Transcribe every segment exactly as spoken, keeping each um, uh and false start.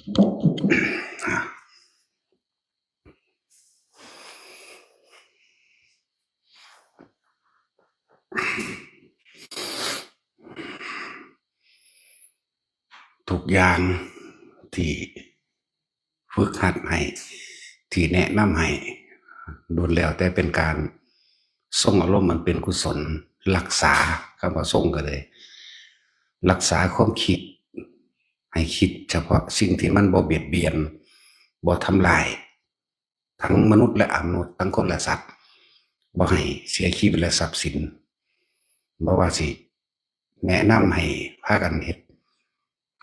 ทุกอย่างที่ฝึกหัดให้ ที่แนะนำให้ล้วนแล้วแต่เป็นการทรงอารมณ์มันเป็นกุศล รักษา คำว่าทรงก็เลย รักษาความคิด ให้คิดเฉพาะสิ่งที่มันบ่เบียดเบียน บ่ทำลาย ทั้งมนุษย์และอมนุษย์ ทั้งคนและสัตว์ บ่ให้เสียชีวิตและทรัพย์สิน บ่ว่าสิแนะนำให้พากันเฮ็ด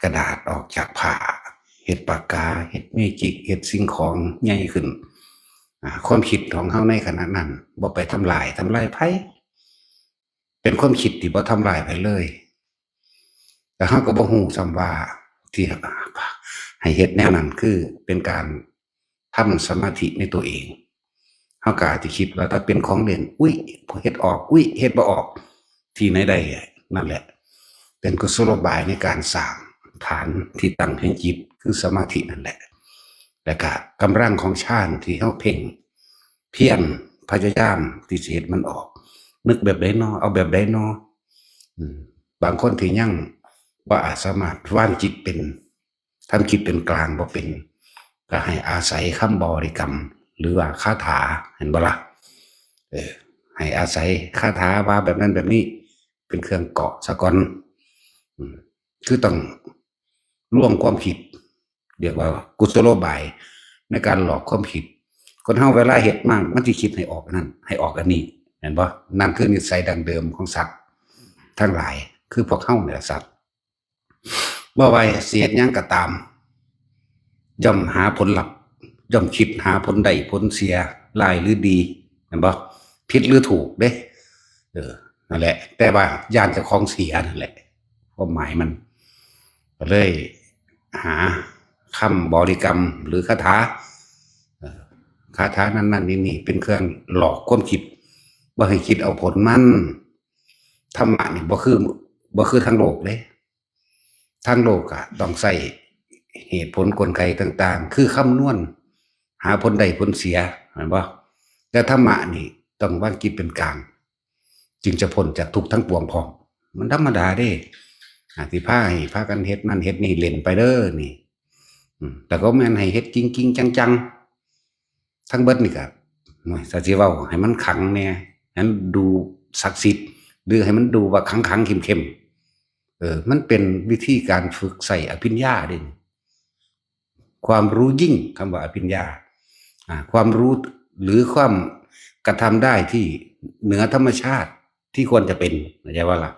กระดาษออกจากผ้า เฮ็ดปากกา เฮ็ดเมจิก เฮ็ดสิ่งของใหญ่ขึ้น อ่า ความคิดของเฮาในขณะนั้นบ่ไปทำลาย ทำลายไผ เป็นความคิดที่บ่ทำลายไผเลย แต่เฮาก็บ่ฮู้ซ้ำว่าที่ให้เฮ็ดแนวนั้นคือเป็นการทำสมาธิในตัวเอง เฮาก็อาจจะคิดว่าถ้าเป็นของเล่น อุ๊ย เฮ็ดออก อุ๊ย เฮ็ดบ่ออก ที่ไหนได้ นั่นแหละ เป็นกุศโลบายในการสร้างฐานที่ตั้งแห่งจิต คือสมาธินั่นแหละ แล้วก็กำลังของฌานที่เฮาเพ่ง เพียรพยายามที่สิเฮ็ดมันออก นึกแบบใดน้อ เอาแบบใดน้อ อืม บางคนที่ยังบ่อาจสามารถวางจิตเป็น ทำจิตเป็นกลางบ่เป็น ก็ให้อาศัยคำบริกรรม หรือว่าคาถา เห็นบ่ล่ะ เออ ให้อาศัยคาถาว่าแบบนั้นแบบนี้ เป็นเครื่องเกาะซะก่อน อืม คือต้องลวงความคิด เรียกว่ากุศโลบายในการหลอกความคิด คนเฮาเวลาเฮ็ดมา มันสิคิดให้ออกอันนั้น ให้ออกอันนี้ แม่นบ่ นั่นคือนิสัยดั้งเดิมของสัตว์ทั้งหลาย คือพวกเฮานี่แหละสัตว์ บ่ว่าสิเฮ็ดหยังก็ตาม ย่อมหาผลลัพธ์ ย่อมคิดหาผลได้ผลเสีย ร้ายหรือดี แม่นบ่ ผิดหรือถูกเด้ เออ นั่นแหละ แต่ว่าย้านเจ้าของเสียนั่นแหละ ความหมายมัน ก็เลยหาคำบริกรรมหรือคาถา เอ่อ คาถานั่นนั่นนี่นี่เป็นเครื่องหลอกความคิด บ่ให้คิดเอาผลมัน ธรรมะนี่บ่คือ บ่คือทางโลกเด้ ทางโลกอะต้องใช้เหตุผลกลไกต่างๆ คือคำนวณ หาผลได้ผลเสีย แม่นบ่ แต่ธรรมะนี่ต้องวางจิตเป็นกลาง จึงจะพ้นจากทุกข์ทั้งปวงพร้อม มันธรรมดาเด้ อ่า ที่พาให้พากันเฮ็ดนั่นเฮ็ดนี่เล่นไปเด้อนี่ อืม แต่ก็แม่นให้เฮ็ดจริงๆ จังๆ ทั้งเบิดนี่ก็ โอ้ย ถ้าสิเว้าให้มันขลังแหน่ ให้มันดูศักดิ์สิทธิ์ หรือให้มันดูว่าขลังๆ เข้มๆ เออ มันเป็นวิธีการฝึกใช้อภิญญาเด้ ความรู้ยิ่ง คำว่าอภิญญา อ่า ความรู้หรือความกระทำได้ที่เหนือธรรมชาติที่ควรจะเป็น เข้าใจว่าล่ะ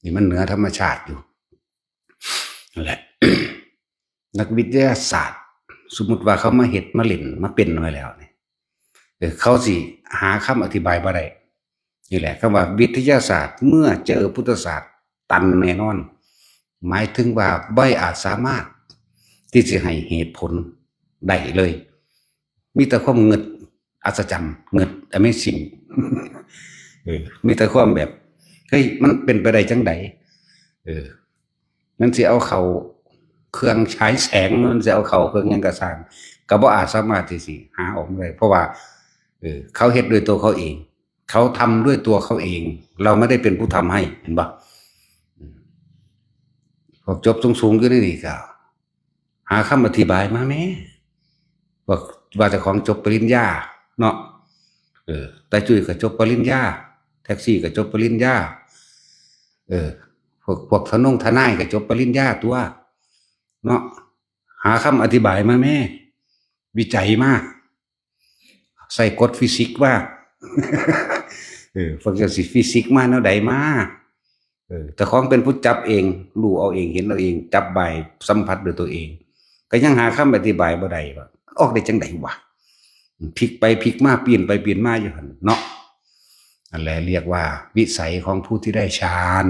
นี่มันเหนือธรรมชาติอยู่ นั่นแหละ นักวิทยาศาสตร์ สมมุติว่าเขามาเฮ็ดมาเล่นมาเป็นไว้แล้วนี่ เออ เขาสิหาคำอธิบายบ่ได้ นี่แหละ คำว่าวิทยาศาสตร์เมื่อเจอพุทธศาสตร์ตันแน่นอน หมายถึงว่าบ่อาจสามารถที่สิให้เหตุผลได้เลย มีแต่ความงึด อัศจรรย์ งึด Amazing เออ มีแต่ความแบบ เฮ้ย มันเป็นไปได้จังใด เออ มันสิเอาเข้าเครื่องฉายแสง มันสิเอาเข้าเครื่องหยังก็ซ่าง ก็บ่อาจสามารถที่สิหาออกมาได้ เพราะว่า เออ เขาเฮ็ดด้วยตัวเขาเอง เขาทำด้วยตัวเขาเอง เราไม่ได้เป็นผู้ทำให้ เห็นบ่ พวกจบสูงๆ อยู่ในนี่ก็ หาคำอธิบายมาแหม ว่า ว่าเจ้าของจบปริญญาเนาะ เออ ตาจุ้ยก็จบปริญญา แท็กซี่ก็จบปริญญา เออ พวก พวกทนงทนายก็จบปริญญาตัว เนาะ หาคำอธิบายมาแหม วิจัยมา ใส่กฎฟิสิกส์มา เออ พวกเจ้าสิฟิสิกส์มาแนวใดมา เออ เจ้าของเป็นผู้จับเอง รู้เอาเอง เห็นเอาเอง จับใบ สัมผัสด้วยตัวเอง ก็ยังหาคำอธิบายบ่ได้ว่า ออกได้จังใดวะ พลิกไปพลิกมา เปลี่ยนไปเปลี่ยนมาอยู่หั่นเนาะ นั่นแหละเรียกว่าวิสัยของผู้ที่ได้ฌาน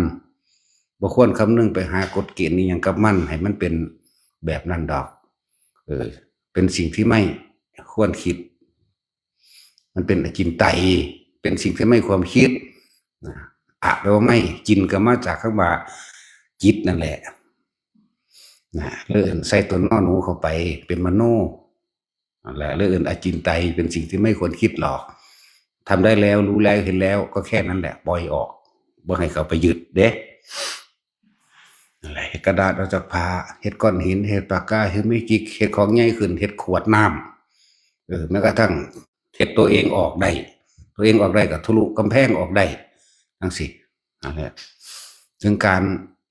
บ่ควรคำนึงไปหากฎเกณฑ์อิหยังกับมัน ให้มันเป็นแบบนั้นดอก เออ เป็นสิ่งที่ไม่ควรคิด มันเป็นอจินไตย เป็นสิ่งที่ไม่ควรคิด นะ อะแปลว่าไม่ จินก็มาจากคำว่าจิตนั่นแหละ นะ หรืออื่นใส่ตัวนอหนูเข้าไปเป็นมโน นั่นแหละ หรืออื่นอจินไตยเป็นสิ่งที่ไม่ควรคิดหรอก ทำได้แล้ว รู้แล้ว เห็นแล้ว ก็แค่นั้นแหละ ปล่อยออก บ่ให้เขาไปยึดเด้ นั่นแหละ เฮ็ดกระดาษออกจากผ้า เฮ็ดก้อนหิน เฮ็ดปากกา เฮ็ดเมจิก เฮ็ดของใหญ่ขึ้น เฮ็ดขวดน้ำ เออ แม้กระทั่งเฮ็ดตัวเองออกได้ ตัวเองออกได้ก็ทะลุกำแพงออกได้ จั่งซี้ นั่นแหละ ถึงการ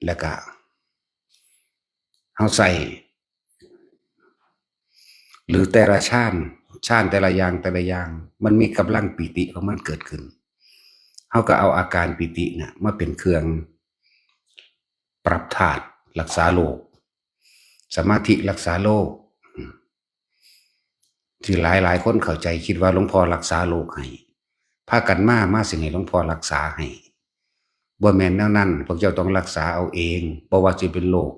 แล้วก็ เฮาใส่ หรือแต่ละฌาน ฌานแต่ละอย่าง แต่ละอย่าง มันมีกำลังปีติของมันเกิดขึ้น เฮาก็เอาอาการปีติน่ะ มาเป็นเครื่องปรับธาตุรักษาโรค สมาธิรักษาโรค อืม ที่หลายหลายคนเข้าใจคิดว่าหลวงพ่อรักษาโรคให้ พากันมา มาสิให้หลวงพ่อรักษาให้ บ่แม่นแนวนั้น พวกเจ้าต้องรักษาเอาเอง บ่ว่าสิเป็นโรค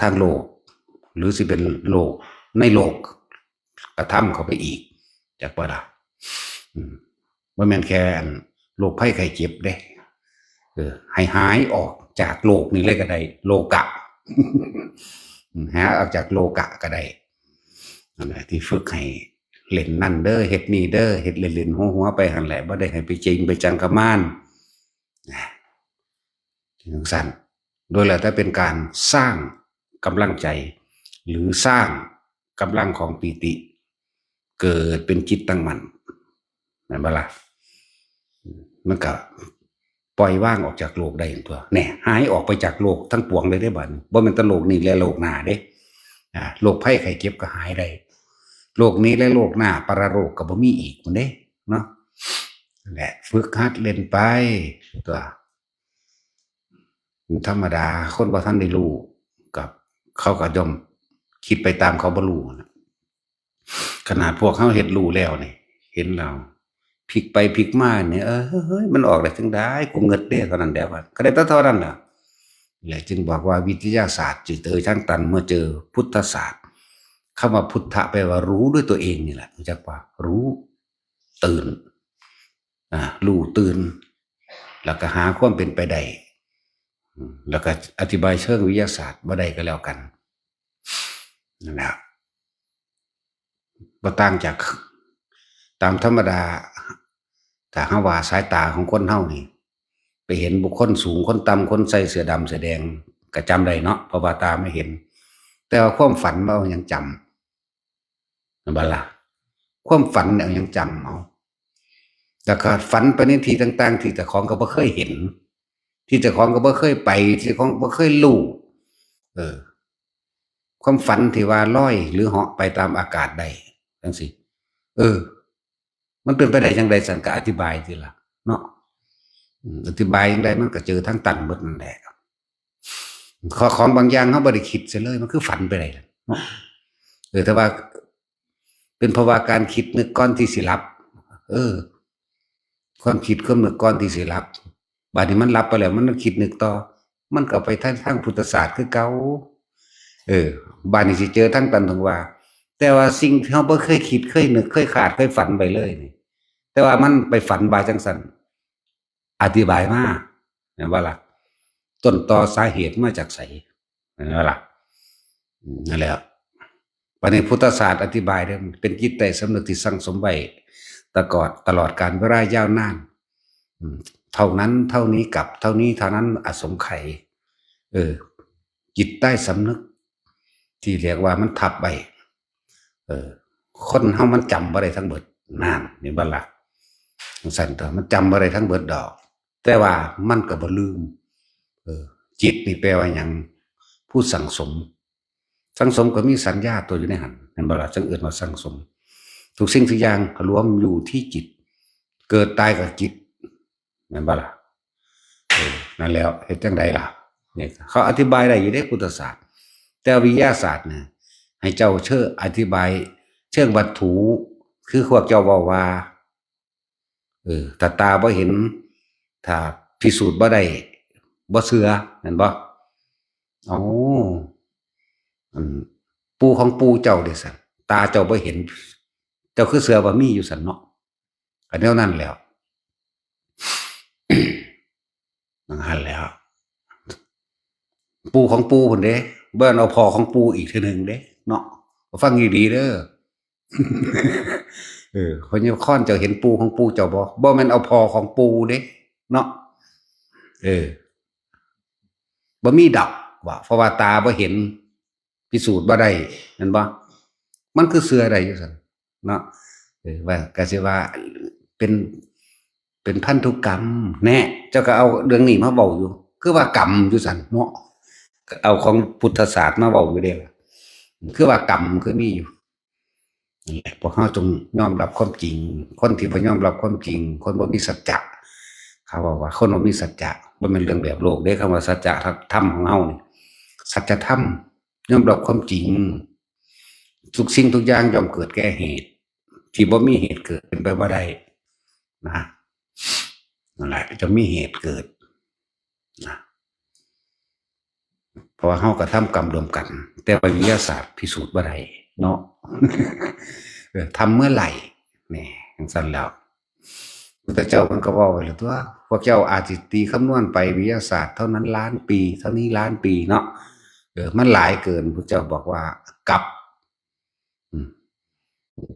ทางโลก หรือสิเป็นโรคในโลก กระทำเข้าไปอีก จักบ่ล่ะ อืม บ่แม่นแค่อันโรคภัยไข้เจ็บเด้ เออ ให้หายออกจากโลกนี้เลยก็ได้ โลกะ อืม หายออกจากโลกะก็ได้ นั่นแหละ ที่ฝึกให้เล่นนั่นเด้อ เฮ็ดนี่เด้อ เฮ็ดเล่นๆ หัวๆ ไปหั่นแหละ บ่ได้ให้ไปจริงไปจังกับมัน นะ จั่งซั้น โดยแล้วแต่เป็นการสร้างกำลังใจ หรือสร้างกำลังของปีติ เกิดเป็นจิตตั้งมั่น แม่นบ่ล่ะ มันก็ปล่อยวางออกจากโลกได้ตัว แน่ หายออกไปจากโลกทั้งปวงเลยเด้บัดนี้ บ่แม่นแต่โลกนี้และโลกหน้าเด้ อ่า โรคภัยไข้เจ็บก็หายได้ โรคนี้และโลกหน้า ปรโลกก็บ่มีอีกพุ้นเด้ เนาะ นั่นแหละ ฝึกหัดเล่นไป ตัว ธรรมดา คนบ่ทันได้รู้ กับ เขาก็ย่อมคิดไปตามเขาบ่รู้นะ ขนาดพวกเขาเฮ็ดรู้แล้วนี่ เห็นแล้ว พลิกไปพลิกมาเนี่ย เอ้ย มันออกได้จั่งใด กูเงิดเด้ เท่านั้นแหละว่า ก็ได้แต่เท่านั้นล่ะ และจึงบอกว่าวิทยาศาสตร์จะเจอทางตันเมื่อเจอพุทธศาสตร์ คำว่าพุทธะแปลว่ารู้ด้วยตัวเองนี่แหละ รู้จักว่ารู้ ตื่น อ่า รู้ตื่น แล้วก็หาความเป็นไปได้ อืม แล้วก็อธิบายเชิงวิทยาศาสตร์บ่ได้ก็แล้วกัน นั่นแหละ บ่ต่างจาก ตามธรรมดา ถ้าเฮาว่าสายตาของคนเฮานี่ ไปเห็นบุคคลสูง คนต่ำ คนใส่เสื้อดำเสื้อแดง ก็จำได้เนาะ เพราะว่าตาไม่เห็น แต่ว่าความฝันมันเอาหยังจำ แม่นบ่ล่ะ ความฝันเนี่ยเอาหยังจำเอา แต่ก็ฝันไปในที่ต่างๆ ที่เจ้าของก็บ่เคยเห็น ที่เจ้าของก็บ่เคยไป ที่เจ้าของบ่เคยรู้ เออ ความฝันที่ว่าลอยหรือเหาะไปตามอากาศได้ จั่งซี้ เออ มันเป็นไปได้จั่งใด ซั่นก็อธิบายติล่ะ เนาะ อืม อธิบายจั่งใด มันก็เจอทางตันหมดนั่นแหละ ข้อของบางอย่างเฮาบ่ได้คิดซะเลย มันคือฝันไปได้ล่ะ เนาะ เออ แต่ว่า เป็นเพราะว่าการคิดนึกก่อนที่สิหลับ เออ ความคิดความนึกก่อนที่สิหลับ บัดนี้มันหลับไปแล้ว มันคิดนึกต่อ มันก็ไปทาง ทางพุทธศาสตร์คือเก่า เออ บัดนี้สิเจอทางตันถึงว่า แต่ว่าสิ่งที่เฮาบ่เคยคิด เคยนึก เคยคาด เคยฝันไปเลยนี่ แต่ว่ามันไปฝันว่าจั่งซั่น อธิบายมา แม่นบ่ล่ะ ต้นตอสาเหตุมาจากไส แม่นบ่ล่ะ อืม นั่นแหละ บัดนี้พุทธศาสตร์อธิบายเด้อ เป็นจิตใต้สำนึกที่สั่งสมไว้ตะกอด ตลอดกาลเวลายาวนาน อืม เท่านั้นเท่านี้กับเท่านี้เท่านั้นอสงไขย เออ จิตใต้สำนึก ที่เรียกว่ามันทับไว้ เออ คนเฮามันจำบ่ได้ทั้งเบิด นั่น เห็นบ่ล่ะ จั่งซั่นตัว มันจำบ่ได้ทั้งเบิดดอก แต่ว่ามันก็บ่ลืม เออ จิตนี่แปลว่าหยัง ผู้สั่งสม สั่งสมก็มีสัญญาตัวอยู่ในหั่น เห็นบ่ล่ะ จั่งเอิ้นว่าสั่งสม ทุกสิ่งทุกอย่างรวมอยู่ที่จิต เกิดตายก็จิต แม่นบ่ล่ะ เออ นั่นแล้ว เฮ็ดจั่งใดล่ะ เนี่ย เขาอธิบายได้อยู่เด้ พุทธศาสตร์ แต่วิทยาศาสตร์เนี่ย ให้เจ้าเชิงอธิบายเชิงวัตถุ คือพวกเจ้าเว้าว่า เออ ถ้าตาบ่เห็น ถ้าพิสูจน์บ่ได้ บ่เชื่อ แม่นบ่ เอ้า อัน ปู่ของปู่เจ้าเด้ซั่น ตาเจ้าบ่เห็น เจ้าคือเชื่อว่ามีอยู่ซั่นเนาะ ก็แนวนั้นแหล้ว นั่นหั่นแหล้ว ปู่ของปู่พุ้นเด้ บ่แม่นเอาพ่อของปู่อีกเทื่อหนึ่งเด้ เนาะ ฟังดีๆเด้อ เออ พญาคอนเจ้าเห็นปู่ของปู่เจ้าบ่ บ่แม่นเอาพ่อของปู่เด้ เนาะ เออ บ่มีดอกว่า เพราะว่าตาบ่เห็น พิสูจน์บ่ได้ แม่นบ่ มันคือเชื่อได้อยู่ซั่นเนาะ เออ ว่า ก็สิว่าเป็น เป็นพันธุกรรม แน่ เจ้าก็เอาเรื่องนี้มาเว้าอยู่ คือว่ากรรมอยู่ซั่นเนาะ เอาของพุทธศาสตร์มาเว้าอยู่เด้ล่ะ คือว่ากรรมคือมีอยู่ นั่นแหละ พวกเราจงยอมรับความจริง คนที่บ่ยอมรับความจริง คนบ่มีสัจจะ เขาบอกว่าคนบ่มีสัจจะ บ่แม่นเรื่องแบบโลกเด้ คำว่าสัจธรรมของเฮานี่ สัจธรรม ยอมรับความจริง ทุกสิ่งทุกอย่างย่อมเกิดแก่เหตุ ที่บ่มีเหตุเกิดเป็นไปบ่ได้นะ นั่นแหละ จะมีเหตุเกิดนะ เพราะว่าเฮากระทำกรรมร่วมกัน แต่ว่าวิทยาศาสตร์พิสูจน์บ่ได้เนาะ เออ ทำเมื่อไหร่ นี่ จังซั่นแล้ว พุทธเจ้าเพิ่นก็เว้าไว้แล้วตัว พวกเจ้าอาจสิตีคำนวณไปวิทยาศาสตร์เท่านั้นล้านปี เท่านี้ล้านปีเนาะ เออ มันหลายเกิน พุทธเจ้าบอกว่ากลับ อืม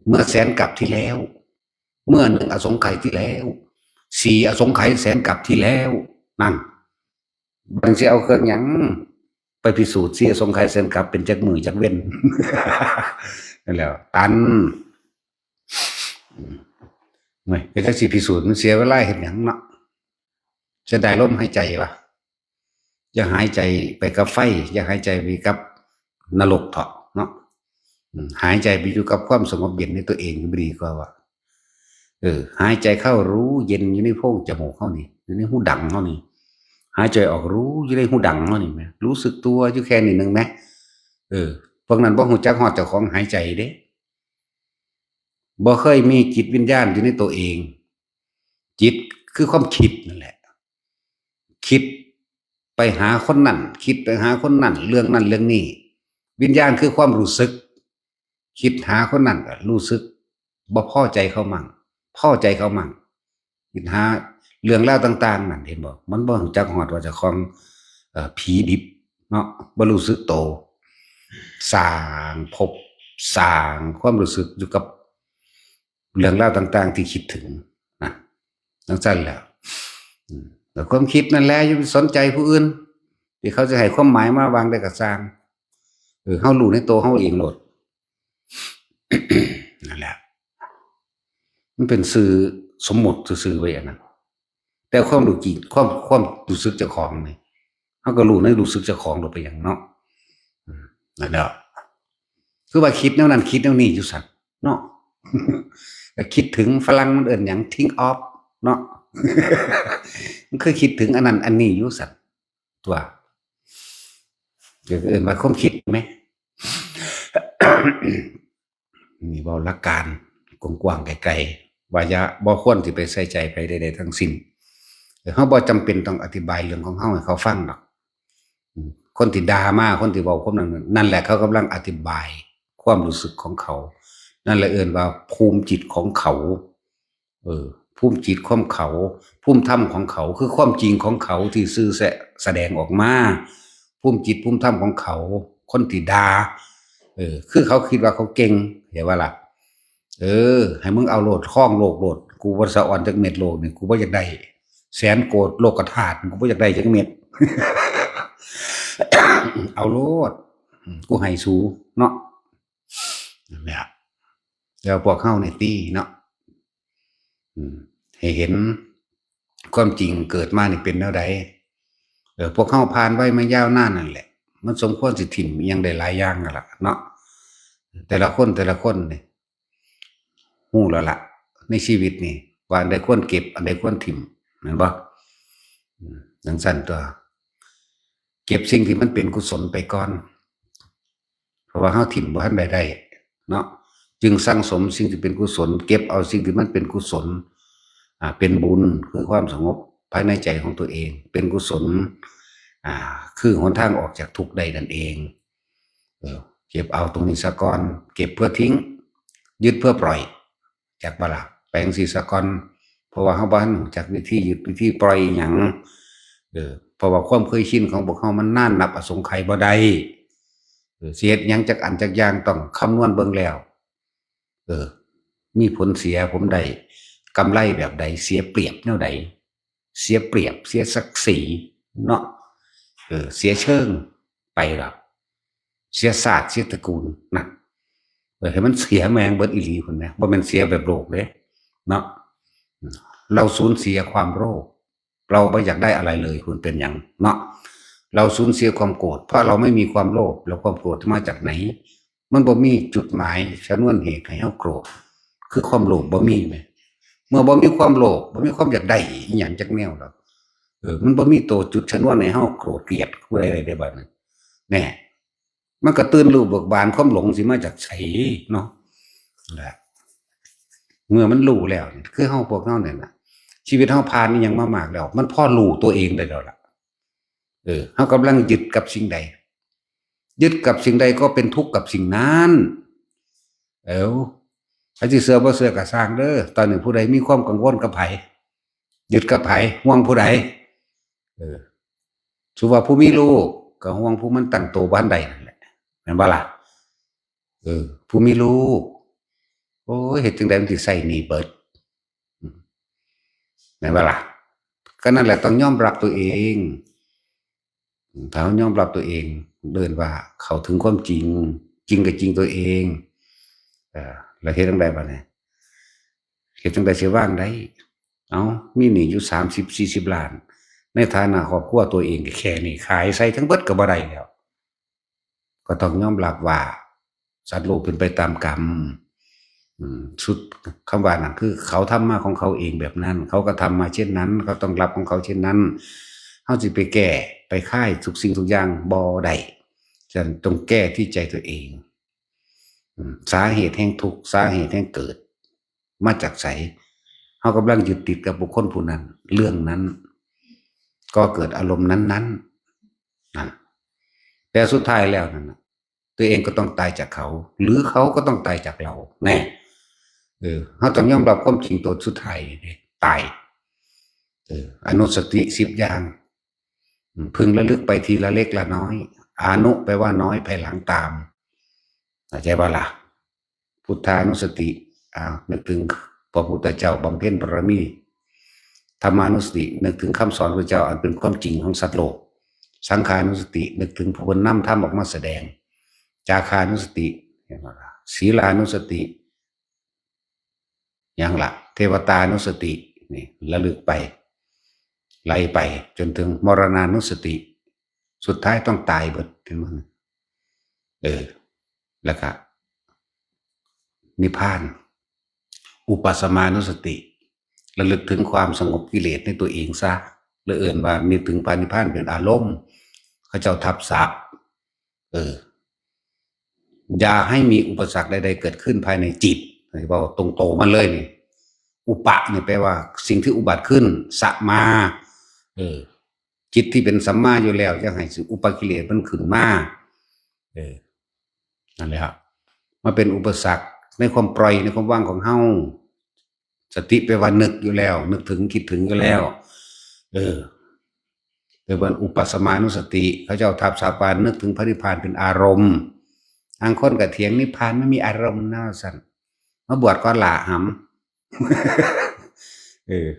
เมื่อแสนกลับที่แล้ว เมื่อหนึ่งอสงไขยที่แล้ว สี่อสงไขยแสนกลับที่แล้ว นั่น บัดนี้สิเอาเครื่องหยังไปพิสูจน์ สี่อสงไขยแสนกลับเป็นจักมื้อจักเว็น นั่นแหล้ว ตัน อืม เว้ย ก็จักสิพิสูจน์ มันเสียเวลาเฮ็ดหยังเนาะ เสียดายลมหายใจวะ อย่าหายใจไปกับไฟ อย่าหายใจไปกับนรกเถาะเนาะ อืม หายใจไปอยู่กับความสงบเย็นในตัวเอง มันดีกว่าวะ เออ หายใจเข้ารู้เย็นอยู่ในโพรงจมูกเฮานี่ อยู่ในหูดังเฮานี่ หายใจออกรู้อยู่ในหูดังเฮานี่แหม รู้สึกตัวอยู่แค่นี้หนึ่งแหม เออ พวกนั้นบ่ฮู้จักฮอดเจ้าของหายใจเด้ บ่เคยมีจิตวิญญาณอยู่ในตัวเอง จิตคือความคิดนั่นแหละ คิดไปหาคนนั้น คิดไปหาคนนั้น เรื่องนั้นเรื่องนี้ วิญญาณคือความรู้สึก คิดหาคนนั้นก็รู้สึกบ่พอใจเขามั่ง พอใจเขามั่ง คิดหาเรื่องราวต่างๆนั่น เห็นบ่ มันบ่รู้จักฮอดว่าเจ้าของ เอ่อ ผีดิบเนาะ บ่รู้สึกโต สร้างภพ สร้างความรู้สึกอยู่กับเรื่องราวต่างๆที่คิดถึงนะ จังซั่นแหละ อืม แล้วความคิดนั่นแหละ อย่าไปสนใจผู้อื่น ที่เขาจะให้ความหมายมาวางใดก็ซ่าง เออ เฮารู้ในตัวเฮาเองโลด นั่นแหละ มันเป็นชื่อสมมุติซื่อๆไว้อันนั้น แต่ความรู้จริง ความ ความรู้สึกเจ้าของนี่ เฮาก็รู้ในรู้สึกเจ้าของโลด ไปหยังเนาะ อืม นั่นแหละ คือว่าคิดแนวนั้น คิดแนวนี้อยู่ซั่นเนาะ ก็คิดถึง ฝรั่งมันเอิ้นหยัง think of เนาะ มันคือคิดถึงอันนั้นอันนี้อยู่ซั่น ตัว ก็เอิ้นว่าความคิดแหม นี่เว้าหลักการกว้างๆไกลๆ ว่าอย่า บ่ควรสิไปใส่ใจไผใดๆทั้งสิ้น เฮาบ่จำเป็นต้องอธิบายเรื่องของเฮาให้เขาฟังดอก อืม คนที่ด่ามา คนที่เว้าความนั้น นั่นแหละเขากำลังอธิบายความรู้สึกของเขา นั่นแหละเอิ้นว่าภูมิจิตของเขา เออ ภูมิจิตของเขา ภูมิธรรมของเขา คือความจริงของเขาที่ซื่อแสะ แสดงออกมา ภูมิจิตภูมิธรรมของเขา คนที่ด่า เออ คือเขาคิดว่าเขาเก่ง เข้าใจบ่ล่ะ เออ ให้มึงเอาโลด ครองโลกโลด กูบ่สะออนจักเม็ด โลกนี่ กูบ่อยากได้ แสนโกดโลกธาตุ กูบ่อยากได้จักเม็ด เอาโลด อืม กูให้สูเนาะ นั่นแหละ แล้วพวกเฮานี่ติเนาะ อืม ให้เห็นความจริงเกิดมานี่เป็นแนวใด เออ พวกเฮาผ่านวัยมายาวนานนั่นแหละ มันสมควรสิถิ่มอิหยังได้หลายอย่างนั่นล่ะเนาะ แต่ละคน แต่ละคนนี่ ฮู้แล้วล่ะ ในชีวิตนี่ ว่าอันใดควรเก็บ อันใดควรถิ่ม แม่นบ่ อืม จังซั่นตัว เก็บสิ่งที่มันเป็นกุศลไปก่อน เพราะว่าเฮาถิ่มบ่ทันได้ได้เนาะ จึงสั่งสมสิ่งที่เป็นกุศล เก็บเอาสิ่งที่มันเป็นกุศล อ่า เป็นบุญ คือความสงบภายในใจของตัวเอง เป็นกุศล อ่า คือหนทางออกจากทุกข์ได้นั่นเอง เออ เก็บเอาตรงนี้ซะก่อน เก็บเพื่อทิ้ง ยึดเพื่อปล่อย จักบ่ล่ะ ไปจั่งซี้ซะก่อน เพราะว่าเฮาบ่ทันรู้จักวิธียึดวิธีปล่อยอิหยัง เออ เพราะว่าความเคยชินของพวกเฮามันนานนับอสงไขยบ่ได้ สิเฮ็ดหยังจักอันจักอย่างต้องคำนวณเบิ่งแล้ว เออ มีผลเสียผลได้ กำไรแบบใด เสียเปรียบแนวใด เสียเปรียบ เสียศักดิ์ศรีเนาะ เออ เสียเชิงไปหรอก เสียชาติเสียตระกูลนะ เออ ให้มันเสียแม่งเบิดอีหลีพุ้นนะ บ่แม่นเสียแบบโลกเด้เนาะ เราสูญเสียความโลภ เราบ่อยากได้อะไรเลย พุ้นเป็นหยังเนาะ เราสูญเสียความโกรธ เพราะเราไม่มีความโลภ แล้วความโกรธมาจากไหน มันบ่มีจุดหมายชนวนเหตุให้เฮาโกรธ คือความโลภบ่มีแหม เมื่อบ่มีความโลภ บ่มีความอยากได้อิหยังจักแนวดอก เออ มันบ่มีตัวจุดชนวนให้เฮาโกรธเกลียดผู้ใดได้บัดนั้น แน่ มันก็ตื่นรู้เบิกบาน ความหลงสิมาจากไสเนาะ นั่นแหละ เมื่อมันรู้แล้วนี่ คือเฮาพวกเฮาเนี่ยนะ ชีวิตเฮาผ่านอิหยังมามากแล้ว มันพอรู้ตัวเองได้แล้วล่ะ เออ เฮากำลังยึดกับสิ่งใด ยึดกับสิ่งใดก็เป็นทุกข์กับสิ่งนั้น เอ้า ไผสิเชื่อบ่เชื่อก็ซ่างเด้อ ตอนนี้ผู้ใดมีความกังวลกับไผ ยึดกับไผ ห่วงผู้ใด เออ สมมุติว่าผู้มีลูก ก็ห่วงผู้มันตั้งโตบ่ทันได้นั่นแหละ แม่นบ่ล่ะ เออ ผู้มีลูก โอ้ย เฮ็ดจั่งใดมันสิใช้หนี้เบิด อืม แม่นบ่ล่ะ ก็นั่นแหละ ต้องยอมรับตัวเอง ถ้าเฮายอมรับตัวเอง เอิ้นว่าเข้าถึงความจริง จริงก็จริงตัวเอง เออ แล้วเฮ็ดจั่งใดบัดนี้ เฮ็ดจั่งใดสิวางได้ เอ้า มีหนี้อยู่สามสิบ สี่สิบล้าน ในฐานะครอบครัวตัวเองก็แค่นี้ ขายใส่ทั้งเบิดก็บ่ได้แล้ว ก็ต้องยอมรับว่าสัตว์โลกเป็นไปตามกรรม อืม สุด คำว่านั่นคือเขาทำมาของเขาเองแบบนั้น เขาก็ทำมาเช่นนั้น เขาต้องรับของเขาเช่นนั้น เฮาสิไปแก้ ไปคายทุกสิ่งทุกอย่างบ่ได้ ฉะนั้นต้องแก้ที่ใจตัวเอง อืม สาเหตุแห่งทุกข์ สาเหตุแห่งเกิด มาจากไส เฮากำลังยึดติดกับบุคคลผู้นั้น เรื่องนั้น ก็เกิดอารมณ์นั้นๆ นั่น แต่สุดท้ายแล้วนั่นน่ะ ตัวเองก็ต้องตายจากเขา หรือเขาก็ต้องตายจากเรา แน่ เออ เฮาต้องยอมรับความจริงตัวสุดท้ายเด้ ตาย เออ อนุสติสิบอย่าง อืม พึงระลึกไปทีละเล็กละน้อย อนุแปลว่าน้อย ภายหลังตาม เข้าใจบ่ล่ะ พุทธานุสติ อ่า นึกถึงพระพุทธเจ้าบำเพ็ญบารมี ธรรมานุสติ นึกถึงคำสอนพระเจ้าอันเป็นความจริงของสัตว์โลก สังขานุสติ นึกถึงผู้นำธรรมออกมาแสดง จาคานุสติ เห็นบ่ล่ะ ศีลานุสติ หยังล่ะ เทวตานุสติ นี่ ระลึกไป ไหลไป จนถึงมรณานุสติ สุดท้ายต้องตายเบิด เห็นบ่ เออ แล้วก็ นิพพาน อุปสมานุสติ ระลึกถึงความสงบกิเลสในตัวเองซะ หรือเอิ้นว่านึกถึงพระนิพพานเป็นอารมณ์ เขาเจ้าทับศัพท์ เออ อย่าให้มีอุปสรรคใดๆเกิดขึ้นภายในจิต เว้าตรงๆมันเลยนี่ อุปะนี่แปลว่าสิ่งที่อุบัติขึ้น สมา เออ จิตที่เป็นสัมมาอยู่แล้ว อย่าให้สิอุปกิเลสมันขึ้นมา เออ นั่นแหละครับ มาเป็นอุปสรรคในความปล่อย ในความว่างของเฮา สติแปลว่านึกอยู่แล้ว นึกถึง คิดถึงอยู่แล้ว เออ เรียกว่าอุปสมานุสติ เขาเจ้าทับศัพท์ว่านึกถึงพระนิพพานเป็นอารมณ์ บางคนก็เถียงนิพพานไม่มีอารมณ์นะ ซั่น มาบวชก่อนล่ะ หำ เออ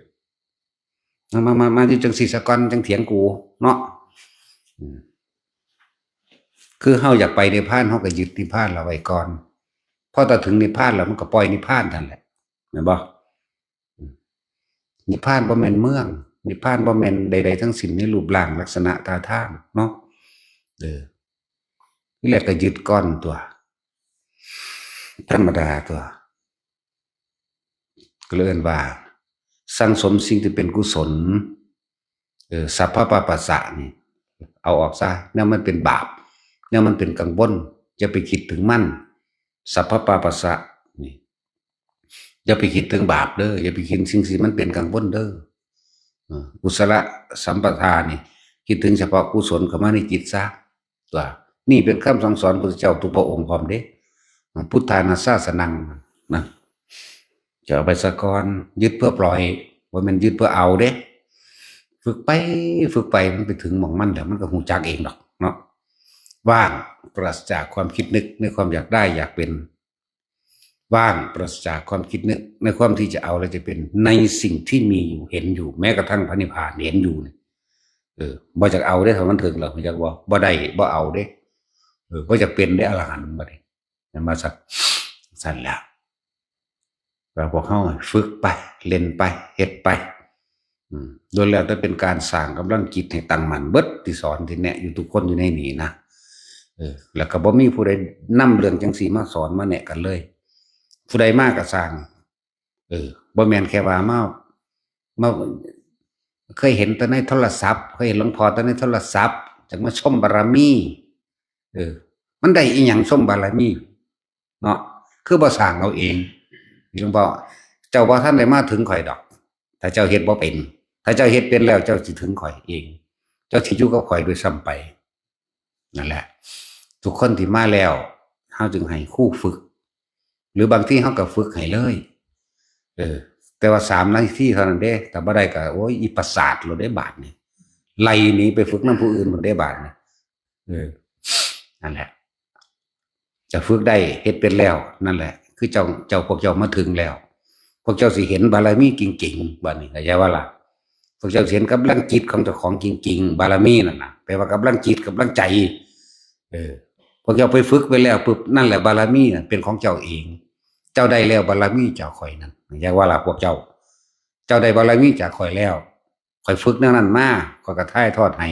มา มา มา มาอยู่จังซี่ซะก่อน จังเถียงกูเนาะ อืม คือเฮาอยากไปนิพพาน เฮาก็ยึดนิพพานเราไว้ก่อน พอแต่ถึงนิพพานแล้วมันก็ปล่อยนิพพานนั่นแหละ แม่นบ่ อืม นิพพานบ่แม่นเมือง นิพพานบ่แม่นใดๆทั้งสิ้นในรูปร่างลักษณะท่าทางเนาะ เออ ทีแรกก็ยึดก่อนตัว ธรรมดาตัว ก็เลยเอิ้นว่า สั่งสมสิ่งที่เป็นกุศล เออ สัพพะปาปัสสะนี่ เอาออกซะ แนวมันเป็นบาป แนวมันเป็นกังวล อย่าไปคิดถึงมัน สัพพะปาปัสสะนี่ อย่าไปคิดถึงบาปเด้อ อย่าไปคิดสิ่งที่มันเป็นกังวลเด้อ เออ กุศลสัมปทานี่ คิดถึงเฉพาะกุศลเข้ามาในจิตซะ ตัว นี่เป็นคำสั่งสอนพระพุทธเจ้าทุกพระองค์พร้อมเด้ พุทธานาสาสนัง นะ จะเอาไปสะก่อน ยึดเพื่อปล่อย บ่แม่นยึดเพื่อเอาเด้ ฝึกไป ฝึกไป มันไปถึงหม่องมันแล้ว มันก็ฮู้จักเองดอกเนาะ ว่าง ปราศจากความคิดนึกในความอยากได้อยากเป็น ว่างปราศจากความคิดนึกในความที่จะเอาและจะเป็นในสิ่งที่มีอยู่เห็นอยู่ แม้กระทั่งพระนิพพานเห็นอยู่เนี่ย เออบ่อยากเอาเด้ถ้ามันถึงแล้วอยากว่าบ่ได้บ่เอาเด้ เออบ่อยากเป็นได้อรหันต์บัดนี้นั่นมาสักสั่นแล้วเราพวกเขาฝึกไปเล่นไปเฮ็ดไป อืมล้วนแล้วแต่เป็นการสร้างกำลังจิตให้ตั้งมั่นเบิดที่สอนที่แนะอยู่ทุกคนอยู่ในนี้นะ เออ แล้วก็บ่มีผู้ใดนำเรื่องจังซี่มาสอนมาแนะกันเลย ผู้ใดมาก็สร้าง เออบ่แม่นแค่ว่ามามาเคยเห็นแต่ในโทรศัพท์ เคยเห็นหลวงพ่อแต่ในโทรศัพท์จังมาชมบารมี เออ มันได้อีหยังชมบารมี เนาะ คือบ่สร้างเอาเองหลวงพ่อเจ้าบ่ทันได้มาถึงข่อยดอก ถ้าเจ้าเฮ็ดบ่เป็น ถ้าเจ้าเฮ็ดเป็นแล้วเจ้าสิถึงข่อยเอง เจ้าสิอยู่กับข่อยด้วยซ้ำไป นั่นแหละ ทุกคนที่มาแล้วเฮาจึงให้ครูฝึก หรือบางทีเฮาก็ฝึกให้เลย เออ แต่ว่าสามนาทีเท่านั้นเด้ ถ้าบ่ได้ก็โอ้ยอีประสาทโลดเด้บาดนี่ ไล่หนีไปฝึกนำผู้อื่นโลดเด้บาดนี่ เออ นั่นแหละ จะฝึกได้เฮ็ดเป็นแล้ว นั่นแหละ คือเจ้าเจ้าพวกเจ้ามาถึงแล้ว พวกเจ้าสิเห็นบารมีจริงๆบัดนี้เข้าใจว่าล่ะ พวกเจ้าสิเห็นกำลังจิตของเจ้าของจริงๆบารมีนั่นน่ะแปลว่ากำลังจิตกำลังใจ เออ พวกเจ้าไปฝึกไปแล้วปุ๊บนั่นแหละบารมีน่ะเป็นของเจ้าเอง เจ้าได้แล้วบารมีจากข่อยนั่นเข้าใจว่าล่ะพวกเจ้า เจ้าได้บารมีจากข่อยแล้ว ข่อยฝึกแนวนั้นมา ข่อยก็ถ่ายทอดให้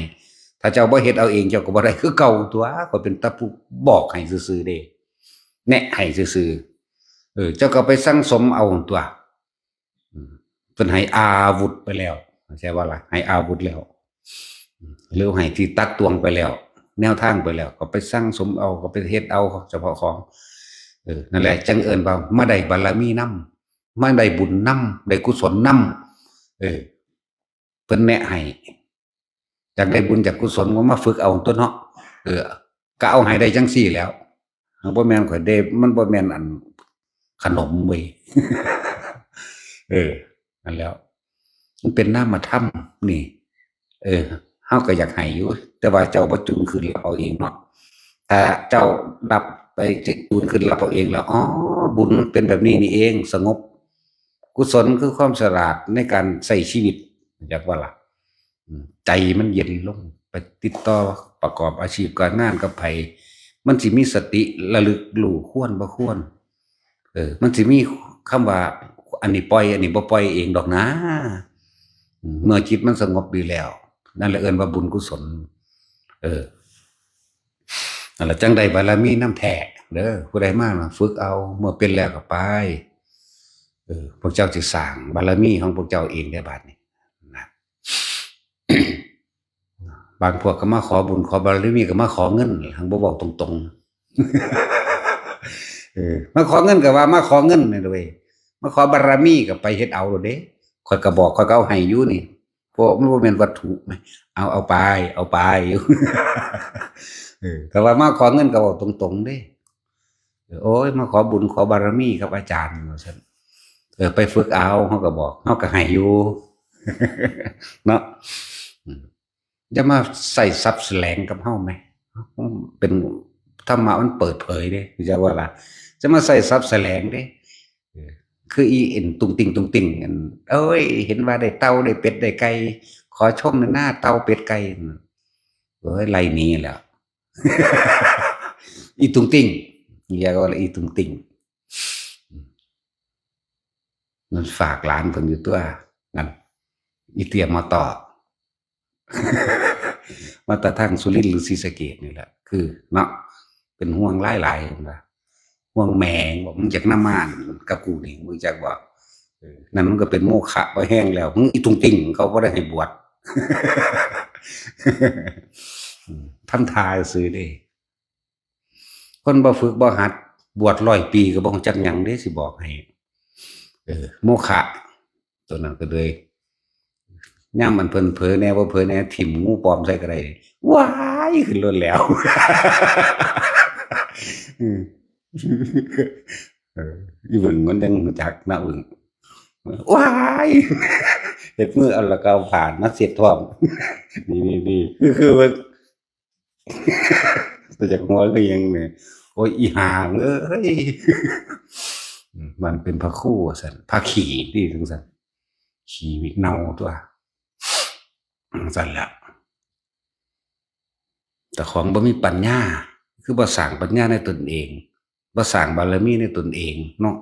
ถ้าเจ้าบ่เฮ็ดเอาเองเจ้าก็บ่ได้คือเก่าตัว ข่อยเป็นแต่ผู้บอกให้ซื่อๆเด้ แนะให้ซื่อๆ เออ เจ้าก็ไปสั่งสมเอาตัว อืม เพิ่นให้อาวุธไปแล้ว เข้าใจว่าล่ะ ให้อาวุธแล้ว อืม หรือให้ที่ตักตวงไปแล้ว แนวทางไปแล้ว ก็ไปสั่งสมเอา ก็ไปเฮ็ดเอาเฉพาะของ เออ นั่นแหละ จังเอิ้นว่ามาได้บารมีนำ มาได้บุญนำ ได้กุศลนำ เออ เพิ่นแนะให้ อยากได้บุญจากกุศลก็มาฝึกเอาตัวเนาะ เออ ก็เอาให้ได้จังซี่แล้ว มันบ่แม่นข่อยได้ มันบ่แม่นอันขนมเว้ย เออ นั่นแล้ว มันเป็นนามธรรมนี่ เออ เฮาก็อยากให้อยู่ แต่ว่าเจ้าบ่จูงขึ้นรับเอาเองเนาะ ถ้าเจ้ารับไปจูงขึ้นรับเอาเองแล้ว อ๋อ บุญมันเป็นแบบนี้นี่เอง สงบ กุศลคือความฉลาดในการใช้ชีวิต จักว่าล่ะ อืม ใจมันเย็นลง ไปติดต่อประกอบอาชีพการงานกับไผ มันสิมีสติระลึกรู้ควรบ่ควร เออ มันสิมีคำว่า อันนี้ปล่อย อันนี้บ่ปล่อยเองดอกนะ อืม เมื่อจิตมันสงบดีแล้ว นั่นแหละเอิ้นว่าบุญกุศล เออ นั่นล่ะจั่งได้บารมีนำแท้เด้อ ผู้ใดมาน่ะฝึกเอา เมื่อเป็นแล้วก็ไป เออ พวกเจ้าสิสร้างบารมีของพวกเจ้าเองได้บาดนี้นะ บางพวกก็มาขอบุญขอบารมีก็มาขอเงิน หั้นบ่เว้าตรงๆ เออ มาขอเงินก็ว่ามาขอเงินนี่เด้อเว้ย มาขอบารมีก็ไปเฮ็ดเอาโลดเด้ ข่อยก็บอก ข่อยก็เอาให้อยู่นี่ เพราะมันบ่แม่นวัตถุนะ เอา เอาไป เอาไป เออ แต่ว่ามาขอเงินก็บอกตรงๆเด้ เออ โอ้ย มาขอบุญขอบารมีกับอาจารย์ว่าซั่น เออ ไปฝึกเอา เฮาก็บอก เฮาก็ให้อยู่ เนาะ อืม จะมาใส่ทรัพย์แสลงกับเฮาไหม เป็นธรรมะมันเปิดเผยเด้ จักว่าล่ะ จะมาใส่ทรัพย์แสลงเด้ เออ คืออีเอ็นตุงติงตุงติงอัน เอ้ย เห็นว่าได้เต่าได้เป็ดได้ไก่ ขอชมหน้าเต่าเป็ดไก่ เอ้ย ไล่หนีแล้ว อีตุงติง เรียกว่าอีตุงติง มันฝากหลานเพิ่นอยู่ตัว นั่น อีเตี้ยมาต่อ มาแต่ทางสุรินทร์หรือศรีสะเกษนี่แหละ คือเนาะ เป็นห่วงหลายๆ เพิ่นว่า ห่วงแม่ง บอก "มึงจักนำมากับกูนี่ มึงจักบ่?" เออ นั่นมันก็เป็นโมฆะบ่แฮงแล้ว มึงอีตุงติง เขาบ่ได้ให้บวช อืม ทำท่าซื่อเด้ คนบ่ฝึกบ่หัด บวชร้อยปีก็บ่รู้จักหยังเด้ สิบอกให้ เออ โมฆะ ตัวนั้นก็เลย ยามมันเพิ่นเผลอแน่บ่เผลอแน่ ถิ่มงูปลอมใส่ก็ได้ ว้าย ขึ้นรถแล้ว อืม เออ อีเบิ่งมันยังรู้จักนะเบิ่ง ว้าย เฮ็ดมือเอาแล้วก็เอาผ้ามาเช็ดท้อง นี่ๆๆ คือ คือเบิ่ง จากหัวก็ยังเนี่ย โอ้ย อีหาเอ้ย มันเป็นพระครูว่าซั่น พระขี้ที่จังซั่น ขี้เน่าตัว จังซั่นแหละ แต่ของบ่มีปัญญา คือบ่สร้างปัญญาในตนเอง บ่สร้างบารมีในตนเองเนาะ